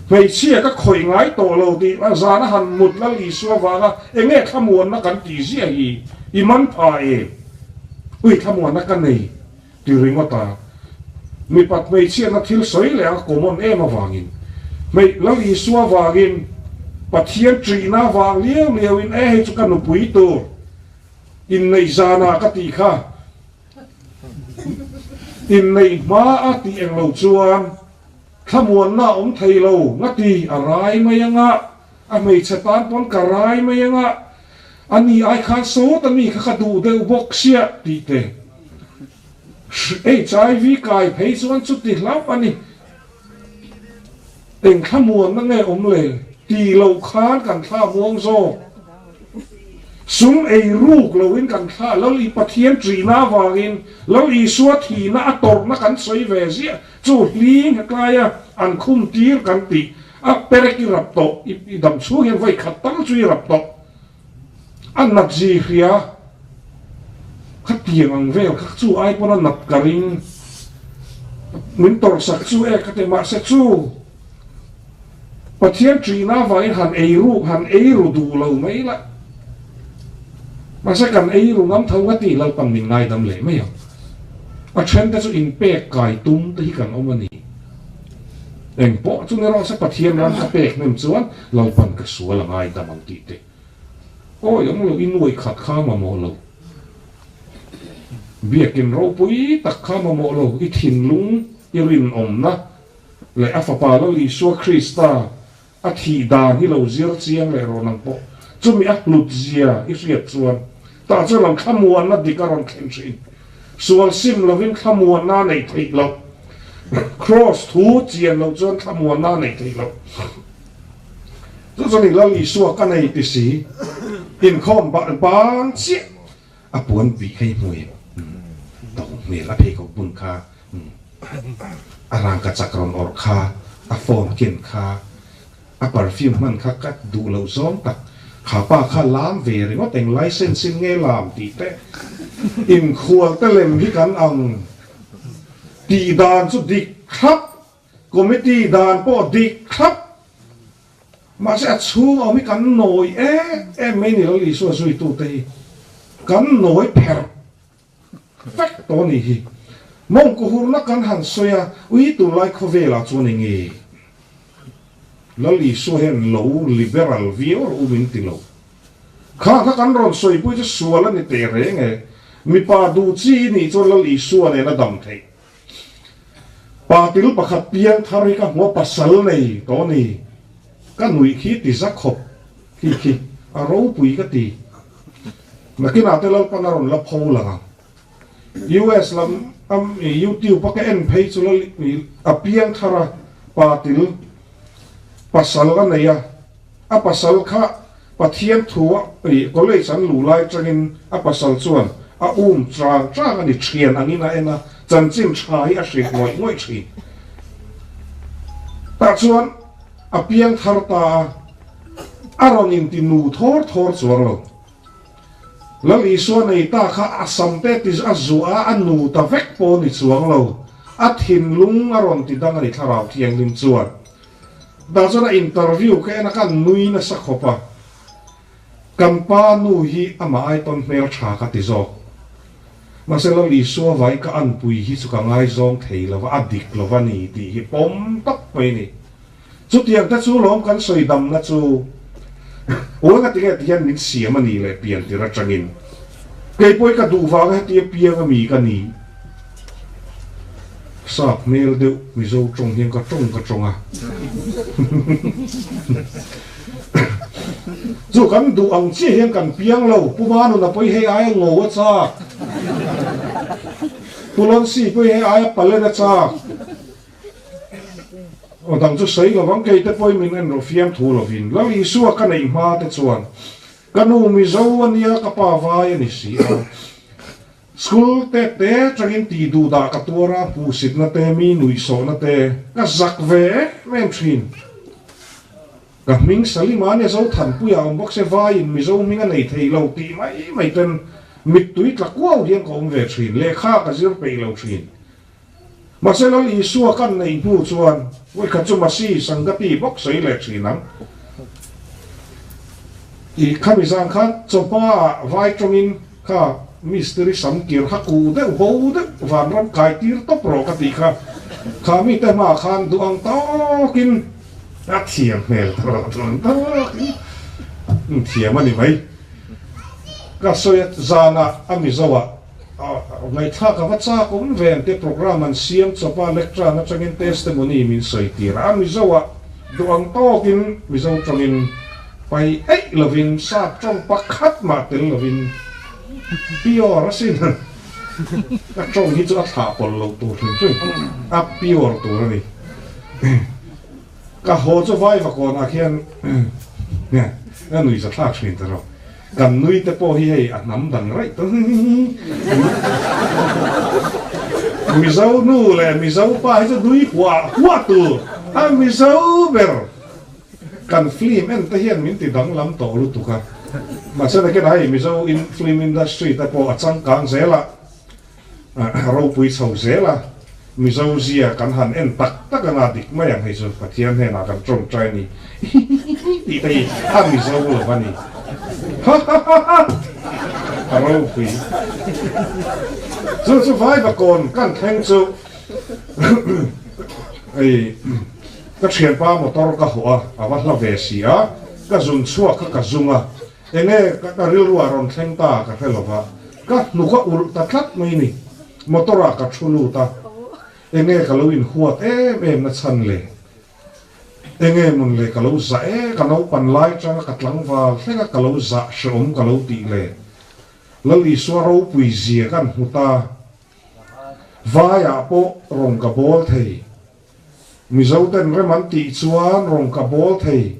S1: hmeichhia ka khawih ngai tawh lo tih a zana han mut Lal Isua vanga eng nge thlamuanna kan tih ziah hi i man pha em? Ui thlamuanna ka nei. Ti ringawt a, mipat hmeichhiatna thil sawi leh a common em avangin, hmeih Lal Isua vangin, Pathian ṭihna vang liau liauin e hei chu ka nupui tur inneih zanah ka tih kha, inneih hma a tih eng lo chuan thlamuanna a awm thei lo ngati a rai mai anga, a hmeichhe tan pawn ka rai mai anga, A ni ai khan sawta mi kha ka duh deuh bawk sia tih te. HIV kai phei chuan chuti hlauh a ni. Eng thlamuanna nge awm le? Ti loh khan kan thla muang zawk. Sum ei ruk loin kan thla Lal i Pathian ṭihna avangin Lal Isua thihna a tawrhna kan sawi ve ziah chu hling hetlai a an khum tir kan tih a perek i rap tawh i dam chhung hian vawi khat tal chu i rap tawh. A nat zi hria khatiang ang vel kha chu ai pawn a nat ka ring. Min tawrhsak chu e ka ti mahse chu Pathian ṭihna avangin han ei ruk han ei ru duh lo mai la. Mahse kan ei ru ngam tho nga ti Lalpan min ngaidam leh mai ang. A ṭhente chu inpek kai tum te hi kan awm a ni. Engpawh chu ni rawh se Pathian ram ka pek hnem chuan Lalpan ka sual a ngaidam ang tih te. Awi awm lo i nuai khat kha mamawh lo. Biakin ropui tak kha mamawh lo i thinlung i rinawmna leh a Fapa Lal Isua Krista a thih dan hi lo zir chiang leh rawh nang pawh chumi a hlut zia i hriat chuan tah chuan lo thlamuanna dik a rawn thlen thin. Sual sim lovin thlamuanna a neih theih loh. Kraws thu chian loh chuan thlamuanna a neih theih loh. Chu chuan i Lal Isua ka nei ti si, inkhawm ban chiah a puan bih kha i hmu em? To hmel a pheikhawk bun kha, a rangka chak rawn awrh kha, a phone ken kha, a perfume hman kha ka duh loh zawng tak, kha pa kha lam ve ringawt eng license in nge lam tih te, inkhual te lem hi kan ang tih dan chu dik thlap. Committee dan pawh dik thlap. Mahse a chhung awm hi kan nawi em em mai ni lo Isua zuitute hi kan nawi pherh vek tawh a nih hi. Mawngkuhurna kan han sawi a, ui tunlai khawvelah chuan eng nge Lal Isua hian lo liberal viau rawh u min ti lo. Kha kha kan rawn sawipui chu sual a ni teh reng e. Mipa duh chi i nih chuan Lal Isua nen a dam theih. Pa til pakhat piang thar hi ka hmu a, pasal nei tawh a ni. Ka nuih khi ti za khawp khi khi a ropui ka ti. Nakinah te Lalpan a rawn la pho lang ang. US lam YouTube a ka en phei chu lal a piang thar a, pa til pasal a nei a, a pasal kha Pathian thu a college an luh lai tangin a pasal chuan a um chang chang a ni thian angin a en a, chanchin tha hi a hrilh ngawih ngawih thin. Tah chuan a piang thar ta a, a rawn inti nu thawr thawr chuang lo. Lal Isua nei ta kha a sam te ti a zuah a, a nu ta vek pawh ni chuang lo. A thinlung a rawn ti dang a ni Thlarau Thianghlim chuan. Tah chuan a interview ka en a, ka nui nasa khawp a, kan pa nu hi amah ai tawn hmel tha ka ti zawk. Mahse Lal Isua vai ka anpui hi chu ka ngaizawng thei lo va, a dik lo va ni tih hi pawm tak mai a ni. Chutiang te chu lawm kan sawi damna chu Uai ka ti nge ti hian min siam a ni leh pian tir atangin kei pawh hi ka duh vanga hetia piang a mi ka ni. Sap hmel deuh Mizo tawng hian ka tawng ka tawng a. Chu kan duh ang chiah hian kan piang lo. Pu Manuna pawh hi hei aia ngo a chak. Pu Lonsi pawh hi hei aia palen a chak. Aw dang chu sawi lovang kei te pawhin min en rawh fiamthu lovin. Lal Isua ka neih hma te chuan ka nu Mizo a nia ka pa vai a ni si a. School te te atangin tih duh dah ka tuar a, hmuhsitna te, mi nuihsawhna te ka zak ve em em thin. Ka hming Salima ania Zothanpuia awm bawk se vaiin Mizo hming a nei thei lo tih mai mai ten mittui tla kuau hian ka awm ve thin, lehkha ka zir peih lo thin. Mahse Lal Isua kan neih hnu chuan vawikhat chu Masi Sangati bawk sawi leh thin ang. I khami zan khan chawhma ah vai tawngin Kha mistiri sam kir kha kuh deuh bo deuh vanram kai tir tawp rawh ka tih kha. Kha mite hmaah khan duh ang tawkin a thiam hmel ta rawh duh ang tawkin thiam a ni mai. Ka sawi a zanah a Mizo ah ngaihthlak a va chak awm ve ang te program an siam chawp a lectern atangin testimony min sawi tir a, a Mizo ah duh ang tawkin Mizo tawngin Pai eih lovin sap tawng pakhat mah tel lovin pure asin ka tawng hi chu a thlah pawlh loh tur hrim hrim a pure tur a ni. Ka haw chu Vaivakawnah khian a nui za thlak thin ta rawh. Kan nui te pawh hi hei a hnam dang raih ta Mizo nu leh Mizo pa hi chu nui huah huah tur a Mizo ber. Kan film en te hian min ti danglam tawh lutuk a. Mahse nakinah hei Mizo in film industry te pawh a changkang zel a, a ropui chho zel a, Mizo zia kan han en tak tak anga dik mai ang hei chu Pathian hnenah kan tawngtai a ni tih te hi a Mizo lo a ni. Hahahaha a ropui. Chu chu Vaivakawn kan thleng chu hei ka thianpa motor ka hawh a, a va hla ve si a, ka zun chhuak kha ka zung a, Enge ka rilru ah rawn thleng ta ka hre lova, ka hnuk a ulh ta tlat mai ni. Motor ah ka thu lut a, enge ka lo inhuat em em na chhan le? Enge mun le ka lo zah e, ka naupan lai tanga ka tlangval thleng a ka lo zah hreawm ka lo tih le? Lal Isua ropui zia kan hmu ta, vai ah pawh rawn ka bawl thei, Mizo ten rem an tih chuan rawn ka bawl thei,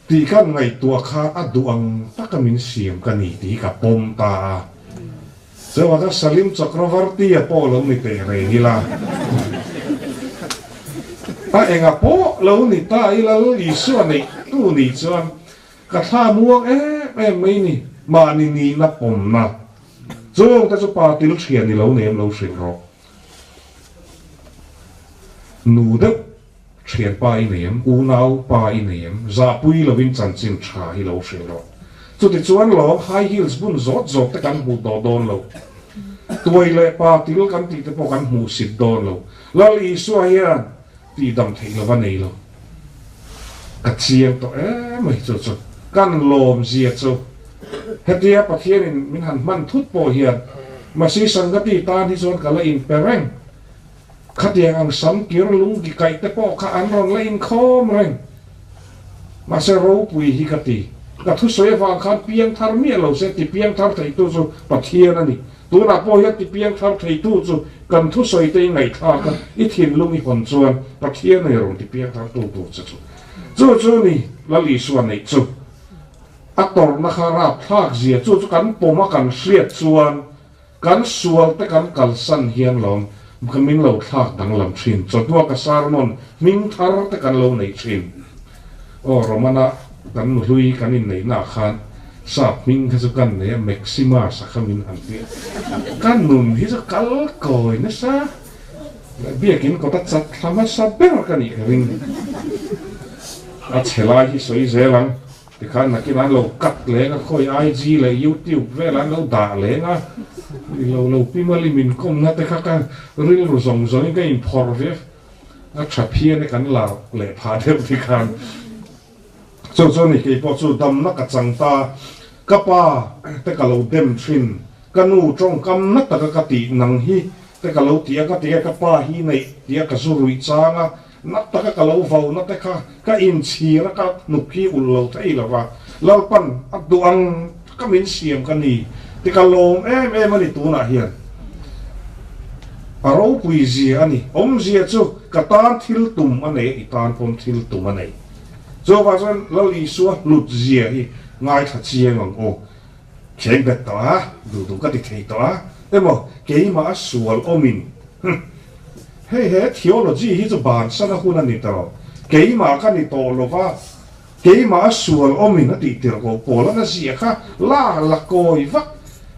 S1: Tih kan ngaihtuah kha a duh ang taka min siam ka ni tih ka pawm ta a. Chuvang chuan Salim Chakravarti-a pawh lo ni teh reng ila, a enga pawh lo ni ta ila Lal Isua neih tu nih chuan ka thla muang em em mai ni, mahni nihna pawmna. Chungte chu pa til thian i lo nem lo hrilh rawh. Nu deuh. Thianpa i nei em? Unau pa i nei em? Zahpui lovin chanchin tha hi lo hrilh rawh. Chutichuan lawm high heels bun zawt zawt te kan hmuh tawh dawn lo. Tuai leh pa til kan tih te pawh kan hmuh sit dawn lo. Lal Isua hian tih dam theih lova nei lo. Ka chiang tawh em mai chu chu kan lawm zia chu. Hetia Pathianin min han hman thut pawh hian Masi Sangati tan hi chuan ka la inpe reng. Khatiang ang sam kir lung ki kaih te pawh kha an rawn la inkhawm reng. Mahse ropui hi ka ti. Ka thusawi avang khan piang thar miah lo se ti piang thar theitu chu Pathian a ni. Tunah pawh hian ti piang thar theitu chu kan thusawi te i ngaihthlak a, i thinlung i hawn chuan Pathian a ni rawn ti piang thar tu tur che chu. Chu chu ni Lal Isua neih chu. A tawrhna kha rapthlak zia chu chu kan pawm a kan hriat chuan Kan sual te kan kalsan hian lawm ka min lo thlak danglam thin. Chawhnuah ka sermon hming thar te kan lo nei thin. Aw Romana kan nuhlui kan inneihna ah khan sap hming kha chu kan nei a, Maximus a kha min han ti a. Ka nun hi chu kal kawi nasa. Biakin kawta chat thla hmasa ber ka nih ka ring. A chhe lai hi sawi zel ang. Tikhan nakin an lo cut leng a, khawi IG leh YouTube vel an lo dah leng a, i lo lo pi mali min kawmna te kha ka rilru zawng zawngin ka inphawrh ve a, tha phian e kan lar leh phah deuh tikhan. Chu chu a ni, keipawh chu damna ka chang ta, ka pa te ka lo dem thin, ka nu tawngkam na taka ka tih nang hi te ka lo ti a, ka ti a ka pa hi neih tia ka zu ruih chang a, Na taka ka lo vau na te kha ka inchhir a, ka hnuk hi ulh lo thei lo va, Lalpan a duh ang taka min siam ka ni ti ka lawm em em a ni tunah hian. A ropui zia a ni, awmzia chu ka tan thil tum a nei a, i tan pawn thil tum a nei. Chuvang chuan Lal Isua hlut zia hi ngaithla chiang ang aw. Cheng bet tawh a, duh duh ka ti thei tawh a, emaw keimah a sual awmin hum hei he theology hi chu bansan a hun a ni tawh, keimah ka ni tawh lo va, keimah a sual awmin a tih tir ko pawl a na ziah kha la la kawi vak,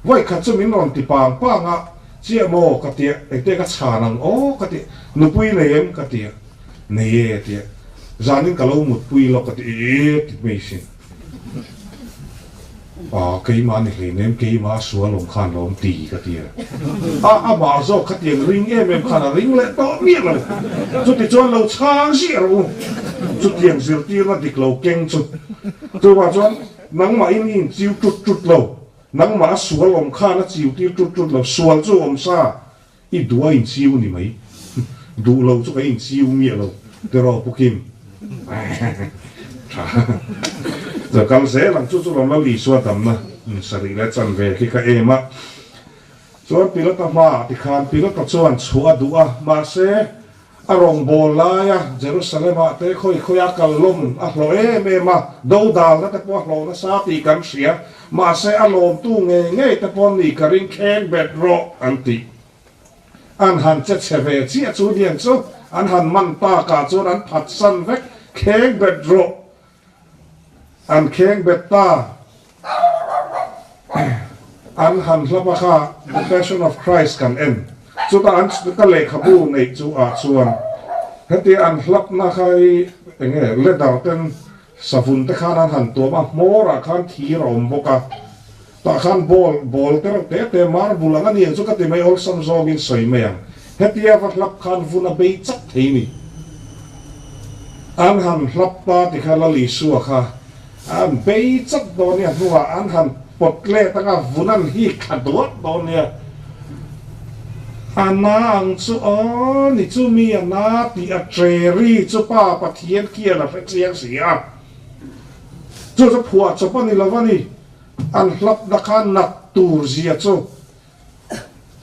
S1: vawi khat chu min rawn ti pang pang a, chiah maw ka tia, engte ka chhan ang aw ka ti, nupui nei em ka tia, nei e a tia, zanin ka lo mutpui lawk ka ti, e ti mai sin. Aw, keimah ni hleinem, keimah a sual awm khan lawm ti ka ti a. A, amah zawk khatiang ring em em khan a ring leh tawh miah lo. Chutichuan lo chhang ziah rawh u. Chutiang zirtirna dik lo keng chu. Chuvang chuan nangmahin i inchiu tut tut lo, nangmah a sual awm khan a chiu tir tut tut lo, sual chu awm sa I duh a inchiu ni mai. Duh lo chu ka inchiu miah lo tiraw Pu Kim. Tha. Zo kal zel ang chu chu lawm Lal Isua damna sarih leh chanve khi ka em a. Chuan Pilata hmaah tikhan Pilata chuan chhuah a duh a, mahse A rawngbâwl laia Jerusalem-ah te khawi khawia kal lawm a hlawh em em a, dodalna te pawh a hlawh nasa tih kan hria. Mahse, a lawmtu ngei ngei te pawh ni ka ring kheng bet rawh an ti. An han che chhe ve chiah chu niang chu an han man takah chuan an phatsan vek, kheng bet rawh an kheng bet ta. An han hlap a kha The Passion of Christ kan en. Chutah an ka lehkhabu neih chu ah chuan hetia an hlapna kha hi enge leather ten savun te khan an han tuam a, hmawr ah khan thir a awm bawk a, tah khan ball ball te reuh te te marble ang a ni ang chu ka ti mai awlsam zawngin sawi mai ang. Hetia va hlap khan vun a bei chak thei ni. An han hlap ta ti kha Lal Isua kha An bei chak dawn nia hnuah an han pawt let anga vun an hik thla duat dawn nia. A na ang chu aw ni chu mi a na tih a tre ri chu Pa Pathian khian a hre chiang si a. Chu chu phuah chawp a ni lo a ni. An hlapna kha nat tur zia chu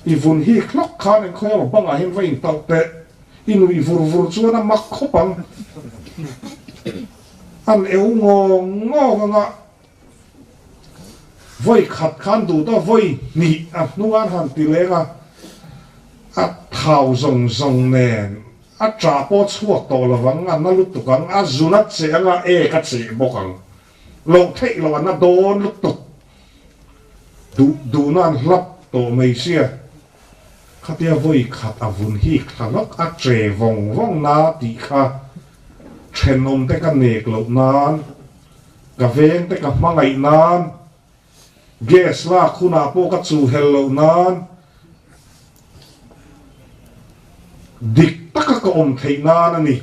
S1: i vun hik hlawk khan engkhawi emaw bangah hian va intalh teh. I nuih vur vur chuan a mak khawp ang. An eu ngawng ngawng anga vawi khat khan duh ta vawi hnih a hnung an han ti leng a, a thau zawng zawng nen a ṭah pawh chhuak tawh lo ang, a na lutuk ang, a zun a che anga ek a cheh bawk ang, loh theih loh a na dawn lutuk, duh duhna an hlap tawh mai sia. Khatia vawi khat a vun hik thla lawk a che vawng vawng na tih kha thenawm te ka nek loh nan, ka veng te ka hmangaih nan, gas lak hunah pawh ka chuhel loh nan, dik taka ka awm theih nan a ni.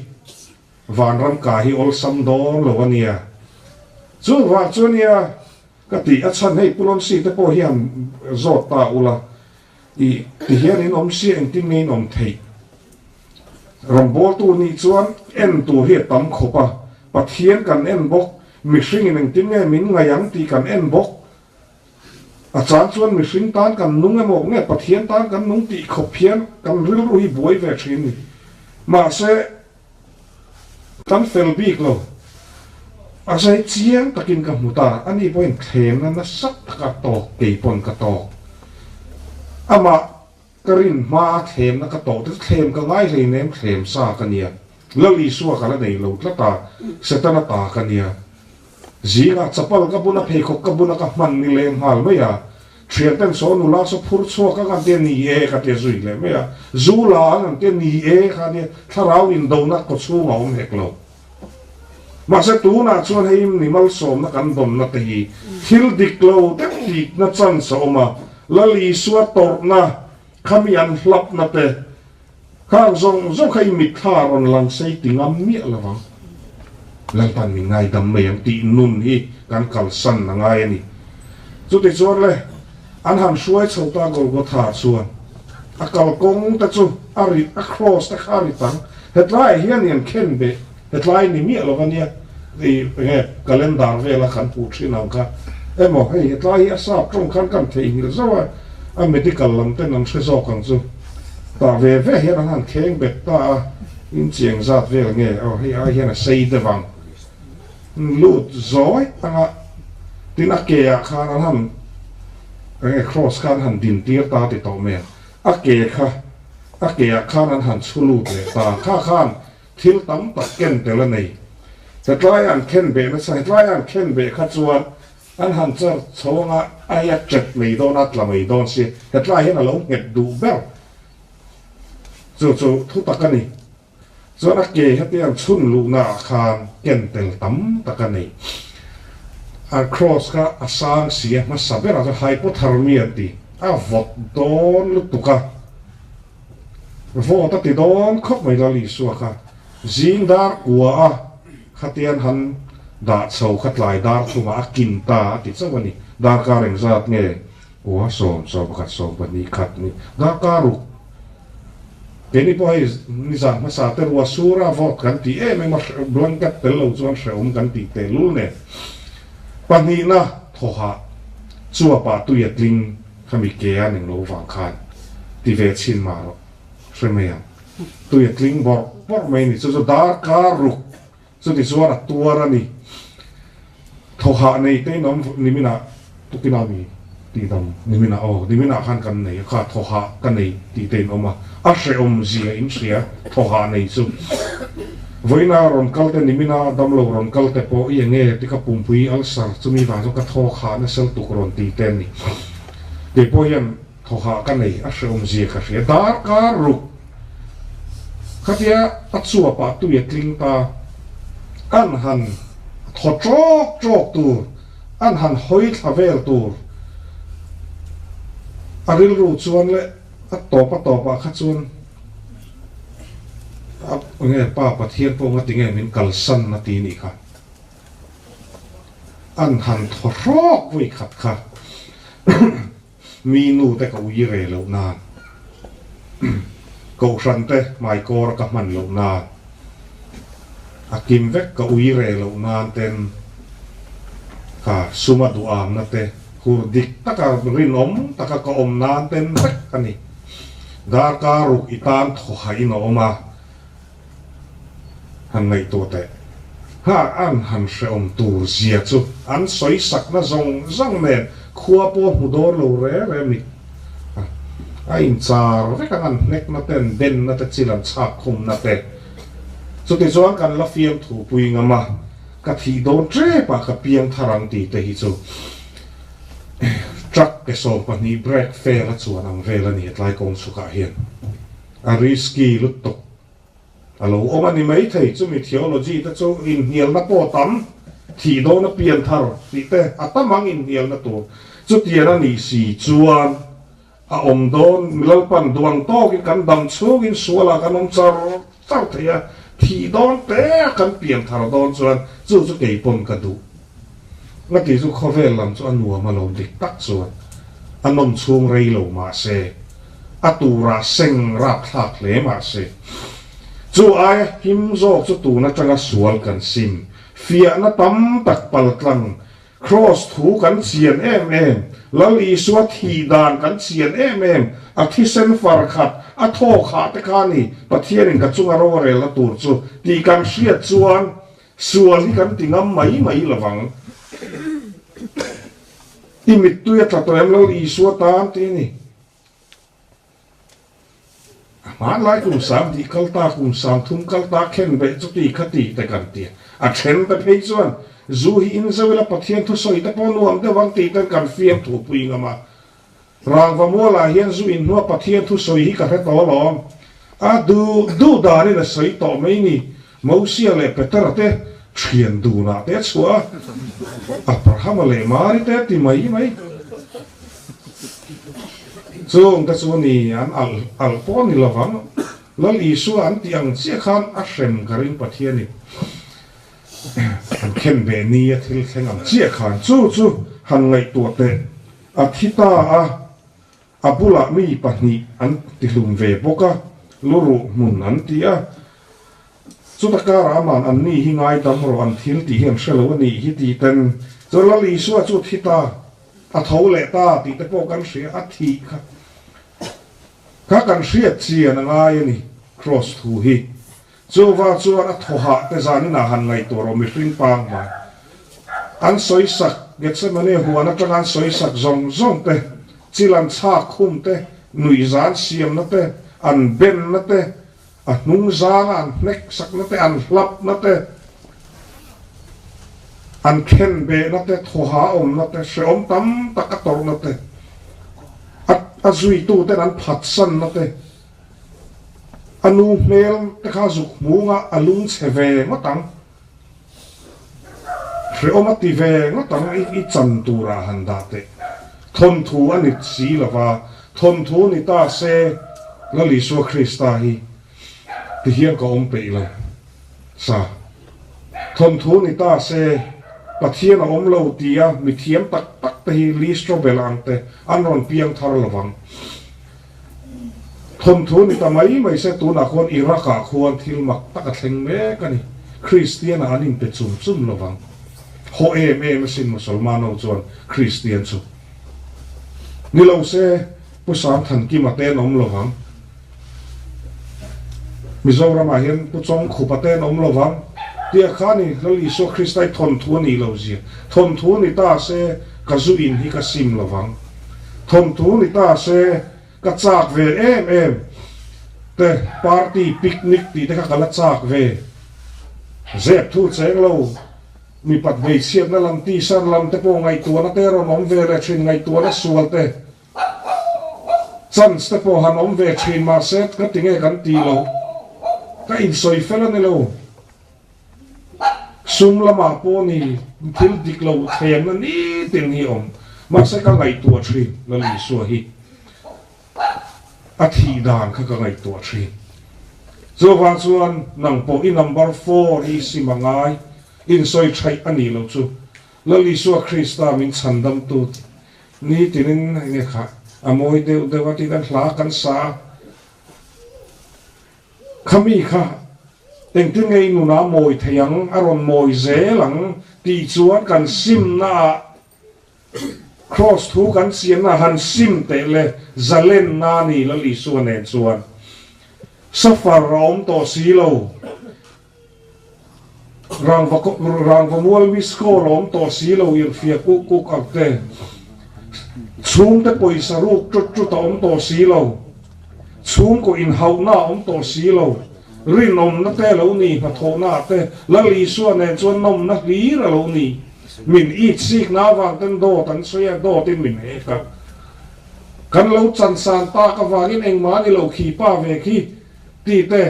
S1: Vanram ka hi awlsam dawn lo a nia. Chuvang chu a nia. Ka tih a chhan hei Pulonsi te pawh hian zawt ta ula i ti hian in awm sia engtin nge in awm theih? Rawngbawltu nih chuan en tur hi a tam khawp a, Pathian kan en bawk, mihring in engtin nge min ngaih ang tih kan en bawk. A chan chuan mihring tan kan nung emaw nge Pathian tan kan nung tih khawp hian kan rilru hi buai ve thin ni. Mahse. Kan fel bik lo. A zai chiang takin ka hmu ta, ani pawhin thlemna nasa taka tawk kei pawn ka tawk. Amah ka rin hmaa thlemna ka tawh te chu thlem ka ngai hleinem thlem sa ka nia. Lal Isua ka la nei lo tlat a, Setana ta ka nia. Zingah chapal ka bun a, pheikhawk ka bun a, ka hman ni leng nghal mai a. Thianten saw nula saw phur chhuak ang an tia ni e ka tia zui leh mai a. Zu la ang an tia ni e kha nia thlarau indona kawchhung a awm hek lo. Mahse tunah chuan hei ni malsawmna kan dawnna te hi thil dik lo deuh tikna chance a awm a, Lal Isua tawrhna khami an hlapna te Khang zawng zawng kha i mitthla rawn lang sei ti ngam miah lo vang. Lalpan min ngaidam mai ang tih nun hi kan kalsan a ngai a ni. Chutichuan le, an han hruai chho ta Golgotha chuan a kalkawng te chu a rit, a cross te kha a rit ang. Hetlaiah hian i an khen beh, hetlai ni miah lo ania, i enge calendar vela kan hmuh thin ang kha. Emaw hei hetlai hi a sap tawng khan kan theihnghilh zauh a, a medical lam ten an hre zawk ang chu. Tah ve ve hian an han kheng bet ta a, in chiang zat vel nge aw hei ai hian a sei deuh ang. Lut zawi anga tin a ke ah khan an han enge cross kha an han din tir ta ti tawh mai a, a ke kha a ke ah khan an han chhu lut leh ta kha khan thil tam tak ken tel a nei. Hetlai an khen beh nasa hetlai an khen beh kha chuan An han char chho anga ai a ṭet mai dawn a, tla mai dawn si. Hetlai hian a lo nghet duh ber. Chu chu thu tak a ni. Chuan a ke heti an chhun luhna ah khan ken tel tam tak a nei. A cross kha a sang si a, hmasa berah chuan hypothermia an ti. A vawt dawn lutuk a. Vawt a ti dawn khawp mai Lal Isua kha. Zing dar kua a khatian han dah chho kha tlai dar thumah a kin ta a ti chauh a ni. Darkar engzat nge? Kua sawm, 11, 12, khat ni. Darkar ruk. Keini pawh hei nizan hmasa te rua sura vawt kan tih em em a, blanket tel lo chuan hrehawm kan tih tehlul nen. Pahnihna thawhah chuapah tui a tling. Khami ke a ning lo vang khan ti ve chhin mah rawh hre mai ang. Tui a tling bawrh bawrh mai a ni. Chu chu darkar ruk chuti chuan a tuar a ni. Thawhah nei te in awm niminah tukina mi tih dam niminah aw niminah khan kan nei a kha thawhah ka nei tih te in awm a. A hrehawm zia in hria thawhah nei chu. Vawiina rawn kal te nimina damlo rawn kal te pawh i enge ti ka pumpui ulcer chumi vang chuan ka thawk hah nasa lutuk rawn ti te a ni. Kei pawh hian thawhah ka nei a hrehawmzia ka hria. Darkar ruk khatia a chuapah tui a tling ta. An han thaw ṭawk ṭawk tur, an han hawi thla vel tur a rilru chuan leh a tawp a tawpah kha chuan a nge Pa Pathian pawh ngati nge min kalsan a ti nih kha. An han thaw hrawk vawi khat kha mi nu te ka ui re loh nan, kohhran te hmaikawr a ka hman loh nan, a kim vek ka ui re loh nan ten kha suma duham na te hur dik taka rinawm taka ka awm nan ten vek a ni. Darkar ruk i tan thaw hain a awm a. Han ngaihtuah teh. Ha an han hrehawm tur zia chu an sawi sakna zawng zawng nen khua pawh hmu dawn lo re re mit a a inchar vek ang an hnekna te an benna te chil an chhak khumna te. Chutichuan kan la fiamthu pui ngam a, ka thih dawn tep ah ka piang thar ang tih te hi chu truck ke 12 brake fail a chuan ang vel a ni tlai kawng chhukah hian. A risky lutuk a lo awm a ni maithei. Chumi theology te chu inhnialna pawh tam, thih dawna pian thar tih te a tam ang inhnialna tur. Chutiang a nih si chuan a awm dawn, Lalpan duang tawkin kan dam chhungin sualah kan awm char char thei a, thih dawn te a kan pian thar dawn chuan chu chu kei pawn ka duh. Ngati chu khawvel lam chu a nuam a lo dik tak chuan a nawm chhung rei lo mahse a turah seng rapthlak hle mahse chu aia him zawk chu tun atanga sual kan sim fiahna tam tak paltlang Kraws thu kan chian em em, Lal Isua thih dan kan chian em em, a thisen far khat a thawk hah te kha ni Pathianin ka chunga rorelna tur chu tih kan hriat chuan Sual hi kan ti ngam mai mai lo vang. I mittui a tla tawh em Lal Isua tan ti a ni. A hmanlai kum 2000 kal ta, kum 30 kal ta khen beh chu ti kha ti te kan ti a. A then te phei chuan zu hi in zo ila Pathian thusawi te pawh nuam deuh ang tih ten kan fiam thu pui ngam a. Rangva mualah hian zu in hnua Pathian thusawi hi ka hre tawh alawm. A duh duh danin a sawi tawh mai ni. Mosia leh Petera te thian dunah te a chhuah a, Abrahama leh Mari te a ti mai mai. Chung te chu ni an alh alh pawh ni lovang. Lal Isua an tih ang chiah khan a hrem ka ring Pathianin an khen ve ni a thil thleng ang chiah khan chu chu han ngaihtuah teh. A thi ta a, a bulah mi pahnih an tihlum ve bawk a, luruh hmun an ti a. Chuta karah aman an ni hi ngaidam rawh an thil tih hi an hre lo a nih hi tih ten chu Lal Isua chu thi ta, a tho leh ta tih te pawh kan hria, a thih kha kha kan hriat chian a ngai a ni Kraws thu hi. Chuva chuan a thawhah te zaninah han ngaihtuah rawh mihring pangngai an sawisak Gethsemane huan atanga an sawisak zawng zawng te, chil an chhak khum te, nuihzan siamna te, an benna te, a hnung zanga an hnek sakna te, an hlapna te, an khenbehna te, thawha awmna te, hrehawm tam tak a tawrhna te, a zuituten an phatsanna te, A nu hmel te kha zuk hmung a, a lung chhe ve ngawt ang. Hrehawm a ti ve ngawt ang i chan turah han dah teh. Thawnthu a ni si lova, thawnthu ni ta se Lal Isua Krista hi ti hian ka awm peih lo sa. Thawnthu ni ta se Pathian a awm lo tia mithiam tak tak te hi Lee Strobel ang te an rawn piang thar lovang. Thawnthu ni ta mai mai se tunah khuan Iraq ah khuan thil mak tak a thleng mek a ni. Kristian ah an inpe chum chum lovang. Haw em em asin Musalman ho chuan Kristian chu. Ni lo se Pu Sangthankima te an awm lovang. Mizoram ah hian Pu Chawngkhupa te an awm lovang. Tia kha ni Lal Isua Krista hi thawnthu a nih lo zia. Thawnthu ni ta se ka zu in hi ka sim lovang. Thawnthu ni ta se ka chak ve em em te party picnic tih te kha ka la chak ve zep thu cheng lo mipat hmeichhiatna lam tisa lam te pawh ngaihtuahna te a rawn awm ve leh thin ngaihtuahna sual te. Chance te pawh han awm ve thin mahse ka ti nge kan ti lo. Ka insawi fel a ni lo. Sum lamah pawh ni thil dik lo thlemna nitin hi awm mahse ka ngaihtuah thin Lal Isua hi a thih dan kha ka ngaihtuah thin. Chuvang chuan nang pawh i number four hi sim a ngai, insawi thaih a nih loh chu Lal Isua Krista min chhandamtu Nitinin enge kha a mawi deuh deuh a tiin an hla kan sa a, khami kha engtin nge i nunah a mawi thei ang, a rawn mawi zel ang tih chuan kan simna ah Kraws thu kan chianna han sim teh le zalenna ni Lal Isua nen chuan suffer a awm tawh si lo. Rangva rangva mual miss call a awm tawh si lo irhfiah kuk kuk ang te. Chhungte pawisa ruk tut tut a awm tawh si lo. Chhungkaw inhauhna a awm tawh si lo. Rinawmna te lo ni hnathawhna ah te Lal Isua nen chuan nawmna hlir a lo ni. Min it sikna avang ten dawt an sawi a, dawtin min hek a. Kan lo chansan tak avangin engmah ni lo khi pa ve khi ti te.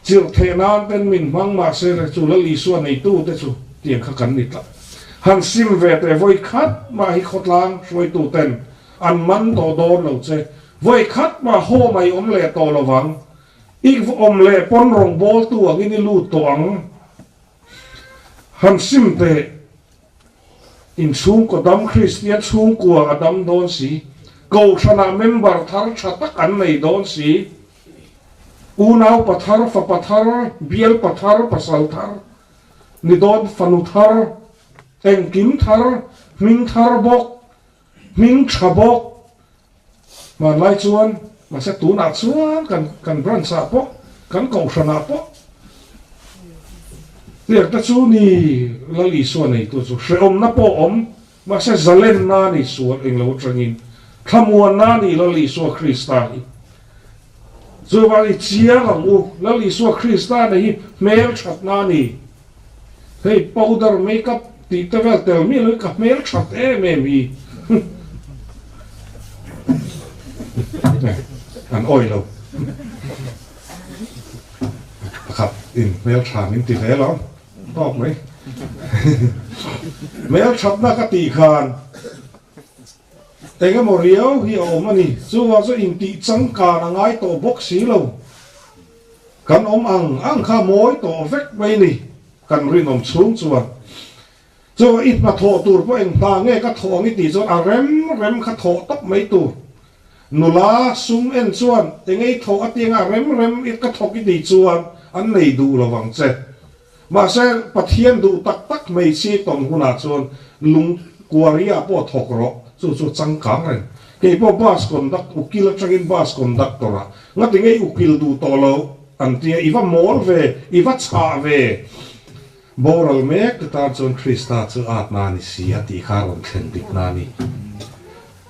S1: Chirh theh nan ten min hmang mahse le chu Lal Isua neitu te chu tiang kha kan ni tlat. Han sim ve teh vawi khat mah hi khawtlang hruaitu ten an man tawh dawn lo che. Vawi khat mah haw mai awm leh tawh lo vang. I awm leh pawn rawngbawltu angin i lut tawh ang. Han sim teh inchhungkaw dam Kristian chhungkua a dam dawn si. Kohhranah member thar tha tak an nei dawn si. Unau pathar, fapa thar, bial pathar, pasal thar, ni dawn fanu thar, engkim thar, hming thar bawk, hming tha bawk. Hmanlai chuan, mahse tunah chuan kan kan branch ah pawh, kan kohhran ah pawh hliak te chu ni Lal Isua neitu chu hrehawmna pawh awm, mahse zalenna ni sual englo atangin thlamuanna ni Lal Isua Krista hi. Chuvang i chiang ang u, Lal Isua Krista nei hi hmel thatna a ni. Hei powder makeup tih te vel tel miah lo hi ka hmel that em em hi. An awih lo. Pakhat in hmel tha min ti hle lo. Tawk mai. Hmel thatna ka tih khan Eng emaw riau hi a awm a ni. Chuvang chu intih changkan a ngai tawh bawk si lo. Kan awm ang ang kha mawi tawh vek mai ni, kan rinawm chhung chuan. Chuvang i hnathawh tur pawh eng hna nge ka thawh ang i tih chuan a rem rem kha thawh tawp mai tur. Nula sum en chuan eng ei thawh atianga a rem rem i ka thawk i tih chuan an nei duh lo vang che. Mahse, Pathian duh tak tak hmeichhi tawn hunah chuan lung kuaria pawh thawk rawh, chu chu changkang reng. Kei pawh bus conduct, ukil atangin bus conductor ah ngati ngei ukil duh tawh lo an tia, i va mawl ve, i va chhah ve. Boral mek te tan chuan Krista chu atna a ni si a tih kha a rawn thlen dik na a ni.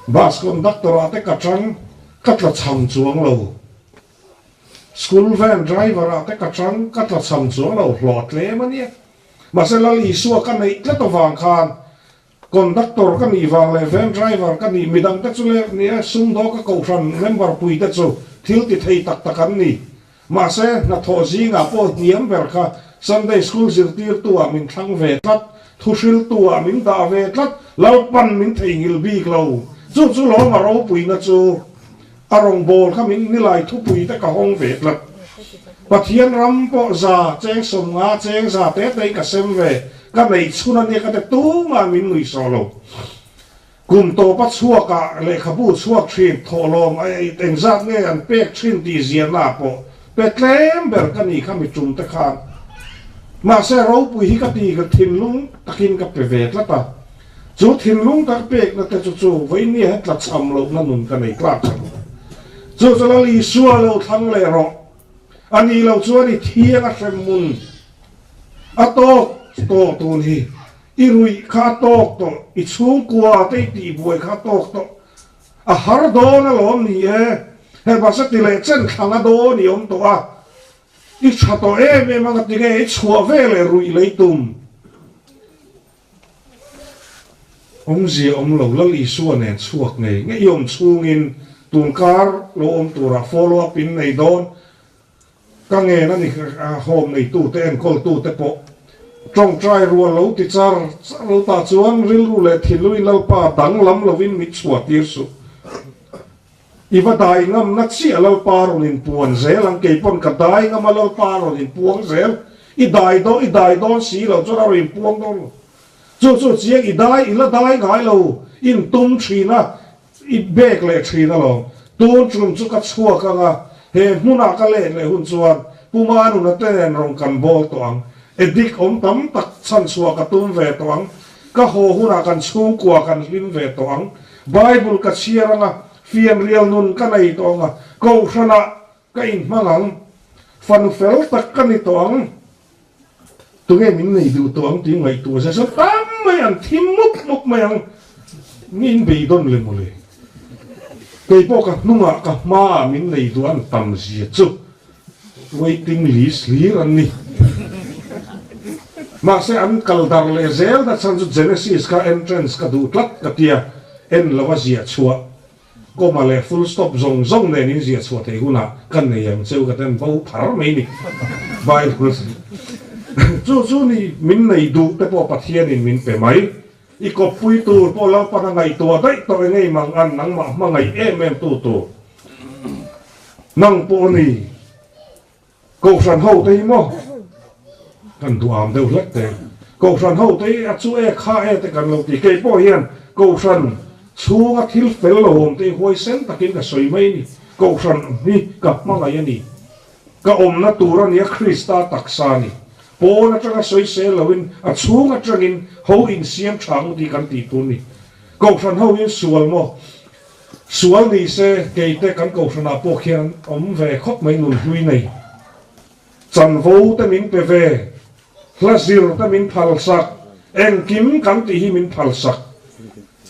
S1: Bus conductor ah te ka tang, ka tla cham chuang lo. School van driver ah te ka chang ka tla cham chuang lo hlawh tlem a nia. Mahse Lal Isua ka neih tlat avang khan conductor ka nih vang leh van driver ka nih midang te chu leh nia sumdaw ka kohhran member pui te chu thil ti thei tak tak an ni. Mahse hnathawh zingah pawh hniam ber kha Sunday school zirtirtu ah min thlang ve tlat, thuhriltu ah min dah ve tlat, Lalpan min theihnghilh bik lo. Chu chu lawm a ropuina chu. A rawngbâwl kha min nilai thupui te ka hawng ve tlat. Pathian ram pawh za cheng 50 cheng za te te ka sem ve, ka neih chhun a nia ka te tumah min nuih sawh lo. Kum tawpa chhuakah lehkhabu chhuak thin thawhlawm engzat nge an pek thin tih ziahna pawh pe tlem ber ka ni kha mi tum te khan. Mahse ropui hi ka ti ka thinlung takin ka pe ve tlat a. Chu thinlung tak pekna te chu chu vawinia he tlachham lohna nun ka nei tlak ang. Chu chu Lal Isua lo thlang leh rawh. A nih loh chuan i thiang a hrem hmun a tawk tawh tun hi. I ruih kha a tawk tawh, i chhungkua te i tihbuai kha a tawk tawh. A har dawn alawm ni e. Hei mahse ti leh chen thlang a dawn i awm tawh a. I tha tawh em em ang a ti nge i chhuah ve leh ruih lei tum. Awmzia awm lo, Lal Isua nen chhuak ngei ngei awm chhungin Tunkar lo awm turah follow up in nei dawn. Ka ngen a ni, home neitute enkawltute pawh tawngtai rual lo ti char char lo ta chuan rilru leh thinlungin Lalpa danglam lovin mit chhuah tir suh. I va dai ngamna chiah Lalpa rawn inpuan zel ang, kei pawn ka dai ngam a Lalpa rawn inpuang zel. I dai dawn, i dai dawn si lo chuan a rawn inpuang dawn lo. Chu chu chiang i dai, i la dai ngai lo, intum thin a, I bek leh thin alawm. Tun tum chu ka chhuak ang a, he hmunah ka let leh hun chuan Pu Manuna te nen rawn kan bawl tawh ang. Edik awm tam tak chhan chhuah ka tum ve tawh ang. Ka haw hunah kan chhungkua kan hlim ve tawh ang. Bible ka chhiar ang a, fianrial nun ka nei tawh ang a, Kohhranah ka inhmang ang. Fanu fel tak ka ni tawh ang. Tunge min nei duh tawh ang tih ngaihtuah zet zet tam mai an thim mup mup mai ang. Mi in beidawn le mawle. Kei pawh ka hnungah ka hmaah min nei duh an tam zia chu waiting list hlir an ni. Mahse an kal dar leh zel na chhan chu Genesis kha entrance ka duh tlat ka tia en lova ziah chhuah Comma leh full stop zawng zawng nen in ziah chhuah theih hunah ka nei ang cheu ka ten bo phar mai ni. Bible chu chu ni min nei duh te pawh Pathianin min pe mai. I kawppui tur pawh Lalpan a ngaihtuah daih tawh e ngei mang an nangmah hmangaih em em tu tur nang pawh ni. Kohhran ho te hi maw kan duham deuh hlek te, Kohhran ho te hi a chu e kha e te kan lo ti, kei pawh hian Kohhran chhunga thil fel lo awm te hi huaisen takin ka sawi mai a ni, Kohhran hi ka hmangaih a ni, ka awmna tur a nia Krista taksa a ni, pawn atanga sawi sel loin a chhung atangin ho insiam tha ang tih kan tih tur a ni, Kohhran ho hi sual maw? Sual ni se keite kan kohhranah pawh khian awm ve khawp mai nun hlui nei. Chanvo te min pe ve, hla zir te min phalsak, engkim kan tih hi min phalsak.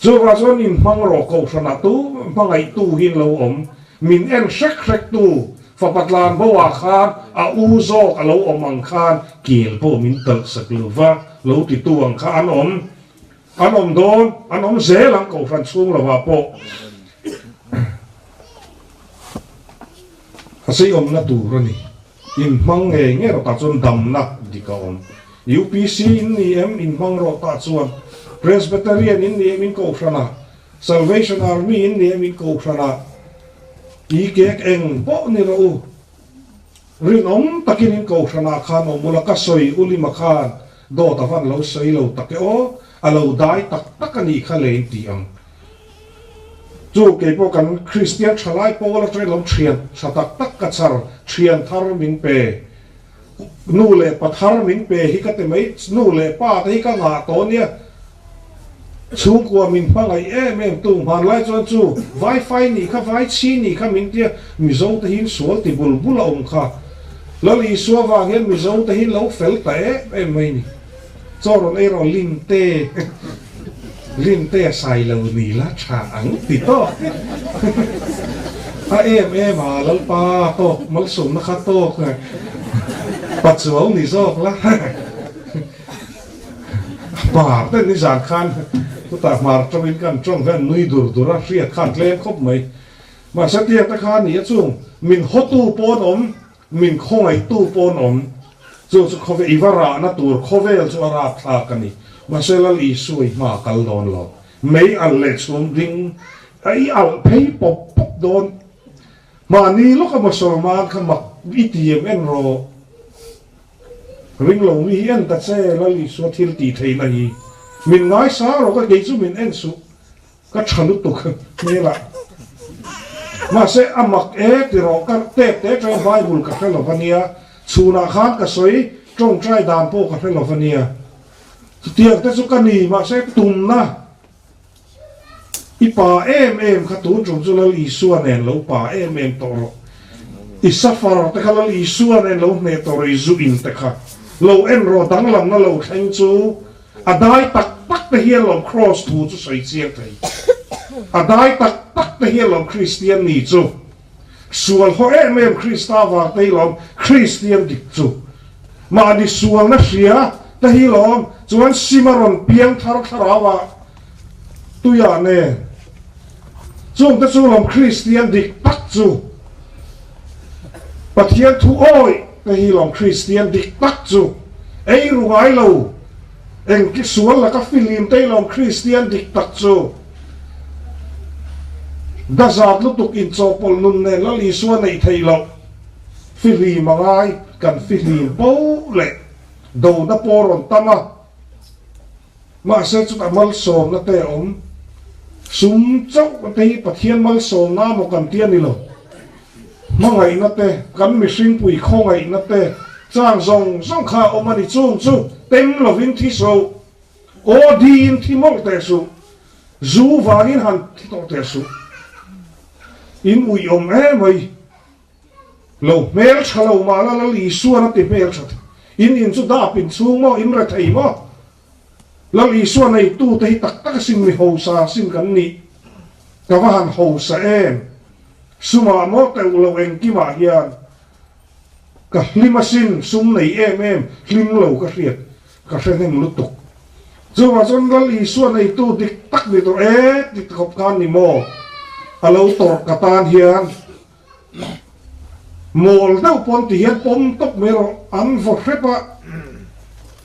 S1: Chuvah chuan inhmang rawh kohhranah tu hmangaihtu hi lo awm, min en hrek hrek tu fapa tlan bo ah khan a u zawk a lo awm ang khan kel pawh min talhsak lova lo titu ang kha an awm. An awm dawn, an awm zel ang Kohhran chhung lovah pawh a sei awmna tur a ni. Inhmang ngei ngei rawh tah chuan damna dik a awm. UPC in ni em inhmang rawh tah chuan, Presbyterian in ni em in Kohhranah, Salvation Army in ni em in Kohhranah, i kek eng pawh ni rawh u. Rinawm takin in Kohhranah khan awm ula ka sawi Ulima khan dawt a van lo sawi lo tak e aw, a lo dai tak tak a nih kha le in ti ang. Chu kei pawh kan Kristian thalai pawl atangin lo thian tha tak tak ka char thian thar min pe, nu leh pa thar min pe hi ka ti mai, nu leh pa te hi ka ngah tawh nia. Chhungkua min hmangaih em em tu hmanlai chuan chu vai fai nih kha vai chhi nih kha min tia Mizo te hian sual ti bul bul a awm kha. Lal Isua vang hian Mizo te hian lo fel ta em em mai ni. Chaw rawn ei rawh Linte Linte a sai lo ni la tha ang ti tawk a em em a Lalpa tawk malsawmna kha tawk pachuau ni zawk la. Hmar te nizan khan chutah hmar tawngin kan tawng hian nui dur dur a hriat khan tlem khawp mai. Mahse tiang te kha ni a chung min hawtu pawn awm, min khawngaihtu pawn awm. Chu chu khawvel i va rahna tur khawvel chu a rapthlak a ni. Mahse Lal Isua i hma a kal dawn lo. Mei alh leh chhum ding a i alh phei pawp pawp dawn. Mahni lawka Mosolman kha mak i ti em en rawh. Ring lo mi hi en ta che, Lal Isua thil tih theihna hi min ngaisa rawh ka kei chu min en suh, ka tha lutuk hmelah. Mahse a mak e ti rawh ka tep te tawng Bible ka hre lo va nia, chhunah khan ka sawi tawngtai dan pawh ka hre lo va nia. Chutiang te chu ka ni, mahse tumna I pa em em kha tun tum chu Lal Isua nen lo pa em em tawh rawh. I safar te kha Lal Isua nen lo hneh tawh rawh i zu in te kha lo en rawh danglamna lo thleng chu a dai tak tak te hian lawm Kraws thu chu sawi chiang thei. A dai tak tak te hian lawm Kristian ni chu sual haw em em Krista vang te hi lawm Kristian dik chu. Mahni sualna hria te hi lawm chuan sim a rawn piang thar thlarau ah tuiah nen. Chungte chu lawm Kristian dik tak chu. Pathian thu awih te hi lawm Kristian dik tak chu. Ei ru ngai lo, engki sual laka filim te hi lawm Kristian dik tak chu. Dazat lutuk inchawhpawlh nun nen Lal Isua neih theih loh fihlim a ngai, kan fihlim po leh dona pawh rawn tam a. Mahse chutah malsawmna te a awm. Sum chauh te hi Pathian malsawmna maw kan ti a ni lo. Hmangaihna te, kan mihringpui khawngaihna te, chang zawng zawng kha a awm a ni. Chung chu tem lovin thi suh, aw diin thi mawlh teh suh, zu vangin han thi tawh teh suh. In uiawm emai. Lo hmel tha lo mah la Lal Isuan a ti hmel tha thei. In in chu dap in chhung maw, in re thei maw? Lal Isua neitu te hi tak tak asin mi hosa asin kan nih. Ka va han hosa em! Sumah maw teuh lo engkimah hian ka hlim asin, sum nei em em hlim lo ka hriat ka hre hnem lutuk. Chuvah chuan Lal Isua neitu dik tak ni tawh e ti khawp khan ni maw a lo tawrh ka tan hian Mawl deuh pawn ti hian pawm tawp mai rawh, an vaw hrep a,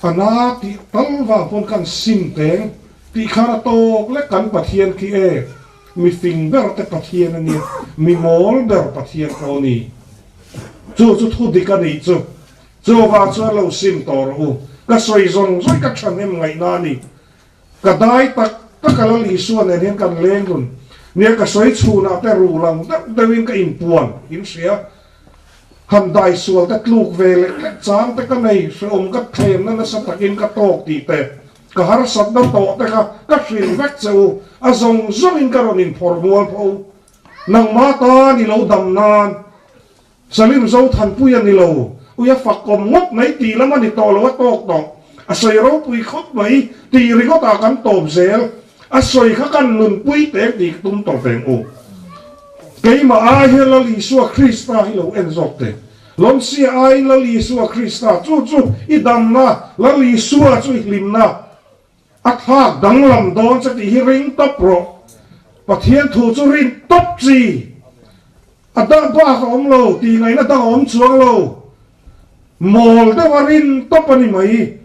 S1: a na tih tal vang pawn khan sim teng tih khan a tawk lek kan Pathian khi e, mi fing ber te Pathian a nia, mi mawl ber Pathian pawh a ni. Chu chu thu dik a nih chu, chuvang chuan lo sim tawh rawh u, ka sawi zawng zawng ka thahnem ngaihna a ni. Ka dai tak tak a Lal Isua nen hian kan leng run. Nia ka sawi chhunah te ru lang deuh deuhin ka inpuan in hria. Han dai sual te tluk ve lek lek chang te ka nei, hreawm ka thlemna nasa takin ka tawk tih te, ka harsatna tawh te kha ka hrilh vek che u, a zawng zawngin ka rawn inphawrh mual pho. Nangmah tan i lo dam nan Salim Zothanpui a ni lo, ui a fakawm ngawt mai tih lam a ni tawh lo a tawk tawh, a sawi ropui khawp mai tih ringawt ah kan tawp zel, a sawi kha kan nunpui teng tih ka tum tawh veng u. Keimah ai hian Lal Isua Krista hi lo en zawk teh. Lawmsia aiin Lal Isua Krista chu chu i damna, Lal Isua chu i hlimna. A thlak danglam dawn che tih hi ring tawp rawh. Pathian thu chu rin tawp chi. A dah bak a awm lo, tih ngaihna dang a awm chuang lo. Mawl deuh a rin tawp a ni mai.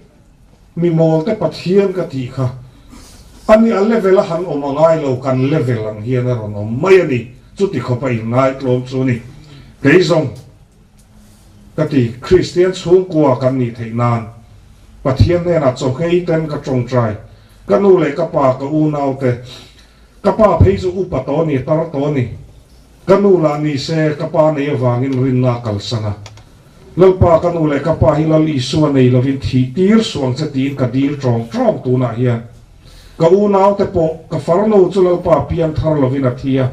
S1: Mi mawl te Pathian ka tih kha. Ani a level a han awm a ngai lo, kan level ang hian a rawn awm mai a ni. Chuti khawp a inngai tlawm chu a ni. Kei zawng ka ti, Kristian chhungkua kan nih theih nan Pathian hnenah chawhngei ten ka tawngtai. Ka nu leh ka pa, ka unau te, Ka pa phei chu upa tawh ni, tar tawh ni. Ka nu lah ni se, ka pa nei avangin rinna a kalsan a. Lalpa, ka nu leh ka pa hi Lal Isua nei lovin thih tir suang che tiin ka dil tawng tawng tunah hian. Ka unaute pawh, ka farnu chu Lalpa piang thar lovin a thi a.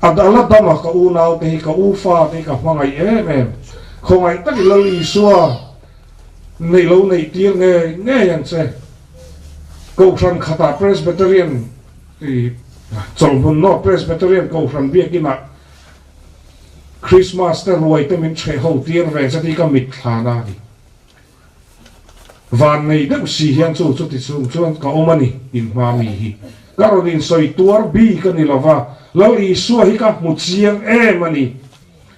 S1: A la dam a, ka unaute hi, ka u fate hi ka hmangaih em em. Khawngaih takin Lal Isua neih lo neih tir ngei ngei ang che. Kohhran khatah Presbyterian i chawlhmun nawh Presbyterian Kohhran biakinah Christmas te ruai te min chheh ho tir ve che tih ka mitthlan a ni. Van nei deuh si hian chu chuti chung chuan ka awm a ni inhma mi hi. Ka rawn insawi tuar bik a ni lova, Lal Isua hi ka hmu chiang em a ni.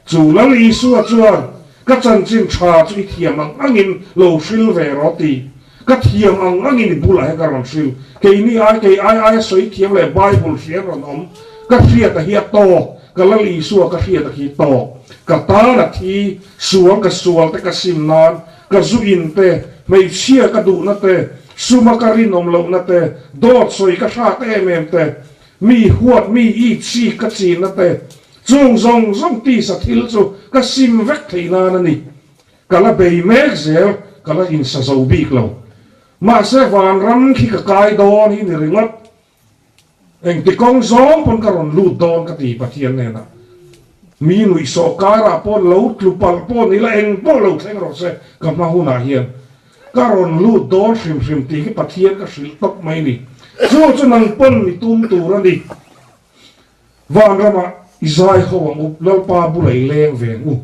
S1: Chu Lal Isua chuan, Ka chanchin tha chu i thiam ang angin lo hril ve rawh ti. Ka thiam ang angin i bulah hian ka rawn hril. Keini ai, kei ai aia sawi thiam leh Bible hria rawn awm. Ka hriata hi a tawk, ka Lal Isua ka hriata khi tawk. Ka tan a thi, sual ka sual te ka sim nan, ka zu in te, hmeichhia ka duhna te, suma ka rinawm lohna te, dawt sawi ka hrat em em te, mi huat mi i chik ka chinna te, Chung zawng zawng tisa thil chu ka sim vek thei nan a ni. Ka la bei mek zel, ka la insa zo bik lo. Mahse vanram khi ka kai dawn hi ni ringawt. Engti kawng zawng pawn ka rawn lut dawn ka ti Pathian hnenah. Mi nuihsawh karah pawn lo tlu palh pawh ni la eng pawh lo thleng rawh se ka hma hunah hian ka rawn lut dawn hrim hrim tih hi Pathian ka hrilh tawp mai ni. Chu chu nang pawn mi tum tur a ni. Vanramah i zai ho ang u, Lalpa bula i leng ve ang u.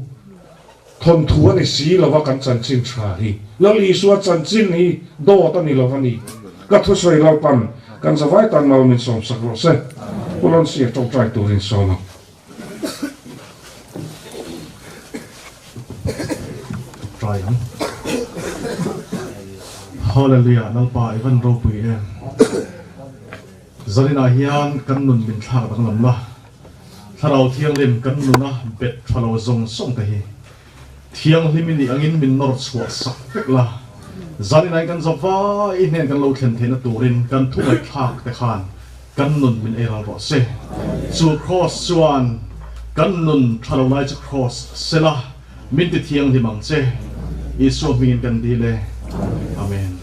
S1: Thawnthu a ni si lova kan chanchin tha hi. Lal Isua chanchin hi dawt a ni lova ni. Ka thusawi Lalpan kan zavai tan mal min sawmsak rawh se. Pu Lonsi a tawngtai turin sawm ang.
S2: Try ang. Hallelujah Lalpa i van ropui em. Zaninah hian kan nun min thlak danglam la. Thlarau Thianghlim kan nuna bet tha lo zawng zawng te hi Thianghlim i nih angin min nawr chhuah sak vek la. Zaninah hian kan za vai hnen kan lo thlen theihna turin kan thu ngaihthlak te khan kan nun min ei ral rawh se. Chu Kraws chuan kan nun tha lo lai chu Kraws sela min ti thianghlim ang che. Isua hmingin kan dil e. Amen.